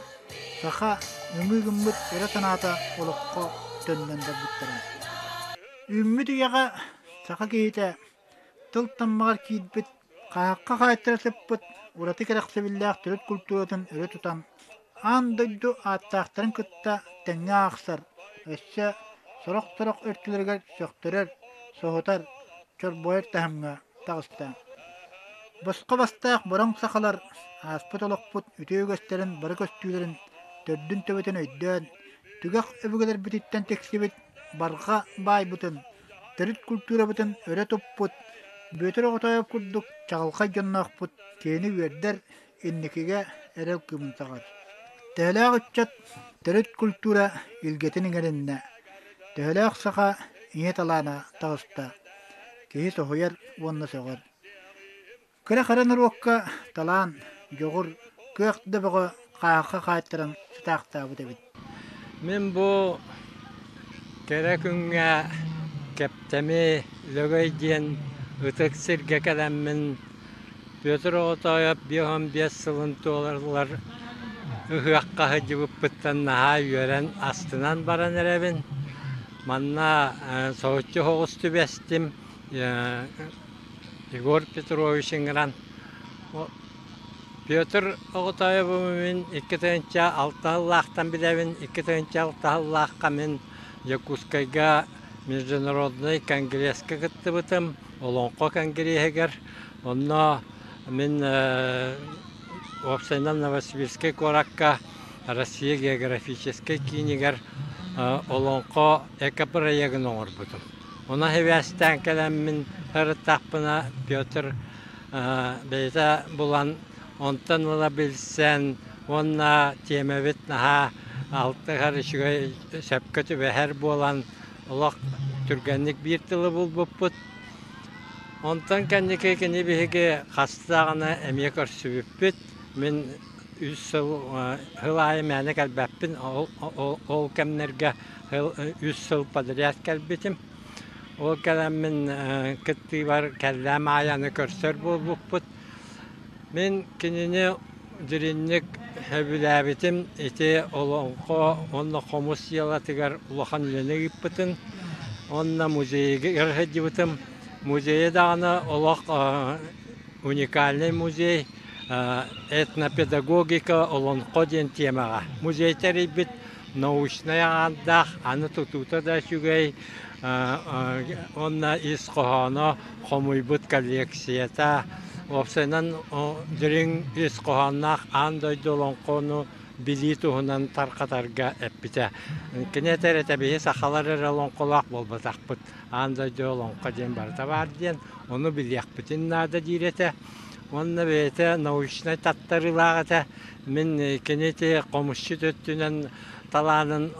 саха ымыы гыммыт ыра санаата олоххо төннөн барбыттара. Үүммүт үйэҕэ саха киһитэ тыл таммаҕар киирбит, хаһаахха хаайтара сыппыт ураты кэрэхсэбиллээх төрүт культуратын өрө тутан, аан дойду ааттаахтарын кытта тэҥҥэ аахсар, өссө сорох-сорох өртүлэригэр сөхтөрөр, соһутар, чорбойор таһымҥа таҕыста. Босхо бастаах бороҥ сахалар ааспыт олохпут үтүө үгэстэрин бары көстүүлэрин төрдүн-төбөтүн өйдөөн, түгэх өбүгэлэрбититтэн тиксибит барҕа баайбытын, төрүт культурабытын өрө туппут Бүөтүр Оҕотоойоп курдук чаҕылхай дьонноохпут киһини үөрдэр, инникигэ эрэл кыымын саҕар. Төһөлөөх ыччат төрүт культура илгэтин иҥэриннэ, төһөлөөх саха ийэ талаана таҕыста, киһи соһуйар уонна сөҕөр. Кыра-хара норуокка талаан, дьоҕур, кыах да бөҕө хааһахха хаайтаран сытаахтаабыт эбит. Мин бу кэрэ күҥҥэ Кэптэми Лөгөй диэн ытык сиргэ кэлэммин Петр Оҕотоойоп 55 сылын туолаллар ыһыахха сылдьыбыппыттан наһаа үөрэн, астынан баран эрэбин. Манна соһуччу соҕус түбэстим. Егор Петрович ыҥыран Петр Оҕотоойобу мин 2006 сыллаахтан билэбин. 2006 сыллаахха мин Дьокуускайга международнай конгресска кыттыбытым, Олоҥхо конгреһыгар. Онно мин уопсайынан Новосибирскай куоракка Россия географическай киинигэр Олоҥхо экопроегын оҥорбутум. Онон сибээстээн кэлэммин сырыттахпына Петр бэйэтэ булан онтон ыла билсэн уонна тиэмэбит наһаа алтыһар үчүгэй сөпкө түбэһэр буолан олох түргэнник биир тылы булбуппут. Онтон кэнники кини биһиги хаста даҕаны эмиэ көрсүбүппүт. Мин үс сыл сыл аайы мээнэ кэлбэппин ол кэмнэргэ үс сыл подряд кэлбитим. Ол кэлэммин кыттыыбар кэллэм аайы аны көрсөр буолбуппут. Мин кинини дириҥник сөбүлээбитим ити олоҥхо уонна хомус дьыалатыгар улахан үлэни ыыппытын уонна музейыгар сылдьыбытым. Музейа даҕаны олох уникальный музей этнопедагогика олоҥхо диэн темаҕа музей тэрийбит научнай аҥаардаах, аны тутуута да үчүгэй уонна ис хоһооно хомуйбут коллекцията уопсайынан дириҥ ис хоһоонноох аан дойду олоҥхону билии туһунан тарҕатарга эппитэ. Кини этэр этэ биһи сахалар эрэ олоҥхолоох буолбатахпыт, аан дойду олоҥхо диэн барыта баар диэн, ону билиэхпитин наада диир этэ. Уонна бэйэтэ научнай таттарыылаах этэ. Мин кини ити хомусчут өттүнэн талаанын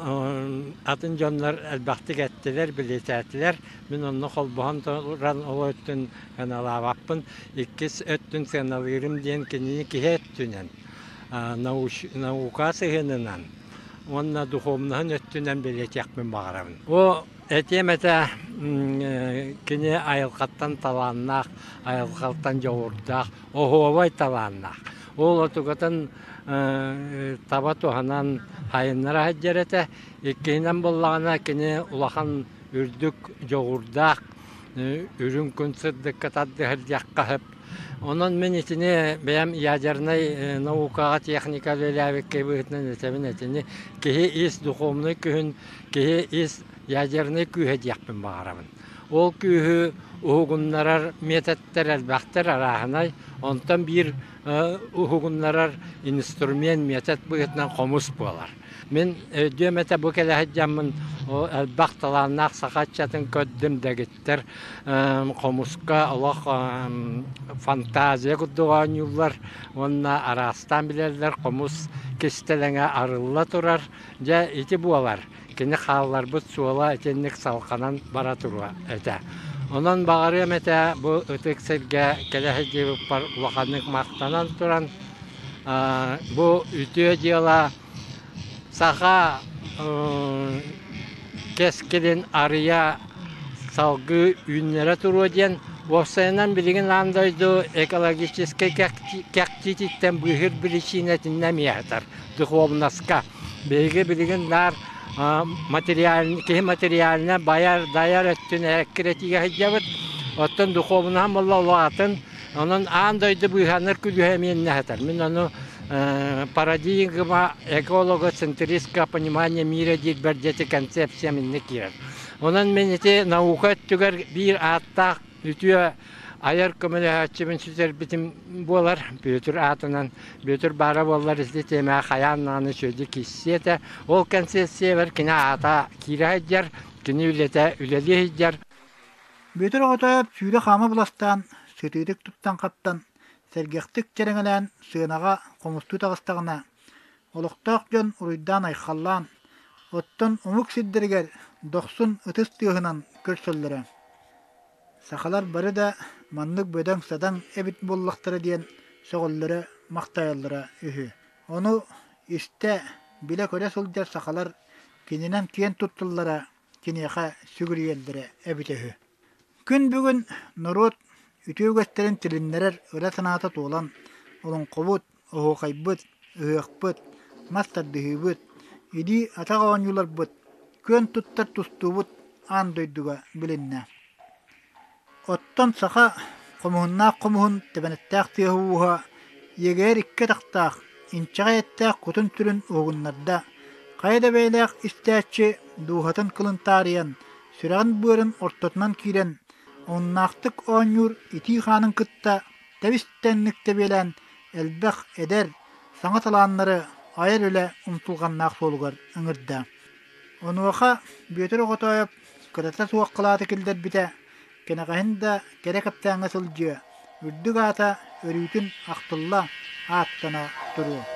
атын дьоннор элбэхтик эттилэр, билиэтээтилэр. Мин онно холбоһон туран ол өттүн сыаналаабаппын. Иккис өттүн сыаналыырым диэн кинини киһи өттүнэн, наука сыһыанынан уонна духовноһын өттүнэн бэлиэтиэхпин баҕарабын. Бу этиэм этэ кини айылҕаттан талааннаах, айылҕаттан дьоҕурдаах, оһуобай талааннаах. Ол отугатын таба туһанан хайыннара сылдьар этэ. Иккиһинэн буоллаҕына кини улахан үрдүк дьоҕурдаах, үрүҥ күн сырдыкка тардыһар диэххэ сөп. Онон мин итини бэйэм ядернай наукаҕа техника үлэлээбиккэ быһыытынан этэбин итини киһи ис духовнай күһүн, киһи ис ядернай күүһэ диэхпин баҕарабын. Ол күүһү уһугуннарар методтар элбэхтэр арааһынай. Онтон биир уһугуннарар инструмент метод быһыытынан хомус буолар. Мин өйдүөм этэ бу кэлэ сылдьаммын элбэх талааннаах саха ыччатын көрдүм дэгиттэр хомуска олох фантазия курдук оонньууллар уонна араастаан билэллэр хомус кистэлэҥэ арылла турар. Дьэ ити буолар. Кини хаалларбыт суола итинник салҕанан бара туруо этэ. Онон баҕарыам этэ бу ытык сиргэ кэлэ сылдьыбыппар улаханнык махтанан туран бу үтүө дьыала саха кэскилин арыйа салгыы үүннэрэ туруо диэн уопсайынан билигин аан дойду экологическай кэхтиититтэн быыһыыр биричиинэтинэн эмиэ сытар духовноска. Биһиги билигин наар материальный киһи материально байар дайар өттүн эккирэтиигэ сылдьабыт. Оттон духовнаһан буолла улаатын онон аан дойду быыһанар күлүһэ эмиэ сытар. Мин ону парадигма эколого-центристского понимания мира диир дети концепция минне киирэр. Онон мин ити наука өттүгэр биир ааттаах үтүө айар көмөлөһөөччүбүн сүтэрбитим буолар. Бүөтүр аатынан Бүөтүр баара буоллар ити тиэмэҕэ хайаан даҕаны үчүгэйдик киирсиэ этэ. Ол концепциябар кини аата киирэ сылдьар, кини үлэтэ үлэлии сылдьар. Бүөтүр оҕото сүүрэ-хаама буластаан, сытыытык туттан-хаптан, сэргэхтик чэрэҥэлээн сыанаҕа хомустуу таҕыстаҕына, олохтоох дьон уруйдаан-айхаллаан, оттон омук сирдэригэр дохсун ытыс тыаһынан көрсөллөрө. Сахалар бары да маннык бөдөҥ-садаҥ эбит буоллахтара диэн сөҕөллөрө-махтайаллара үһү. Ону истэ, билэ-көрө сылдьар сахалар кининэн киэн тутталлара, киниэхэ сүгүрүйэллэрэ эбитэ үһү. Күн бүгүн норуот үтүө үгэстэрин тилиннэрэр ыра санаата туолан, олоҥхобут, оһуохайбыт, ыһыахпыт, мас тардыһыыбыт, илии-атах оонньууларбыт, күөн туттар тустуубут аан дойдуга билиннэ. Оттон саха хомуһуннаах хомуһун тэбэнэттээх тыаһа-ууһа иэгэйэр икки атахтаах, инчэҕэй эттээх кутун-сүрүн уһугуннарда, хайа да бэйэлээх истээччи дууһатын кылын таарыйан, сүрэҕин-быарын ортотунан киирэн, омуннаахтык оонньуур итии хаанын кытта тэбис-тэҥник тэбиэлээн элбэх эдэр, саҥа талааннары айар үлэ умсулҕаннаах суолугар ыҥырда. Онуоха Бүөтүр Оҕотоойоп кырата суох кылааты киллэрбитэ, кэнэҕэһин да кэрэ кэптээҥҥэ сылдьыа, үрдүк аата өрүүтүн ахтылла, ааттана туруо.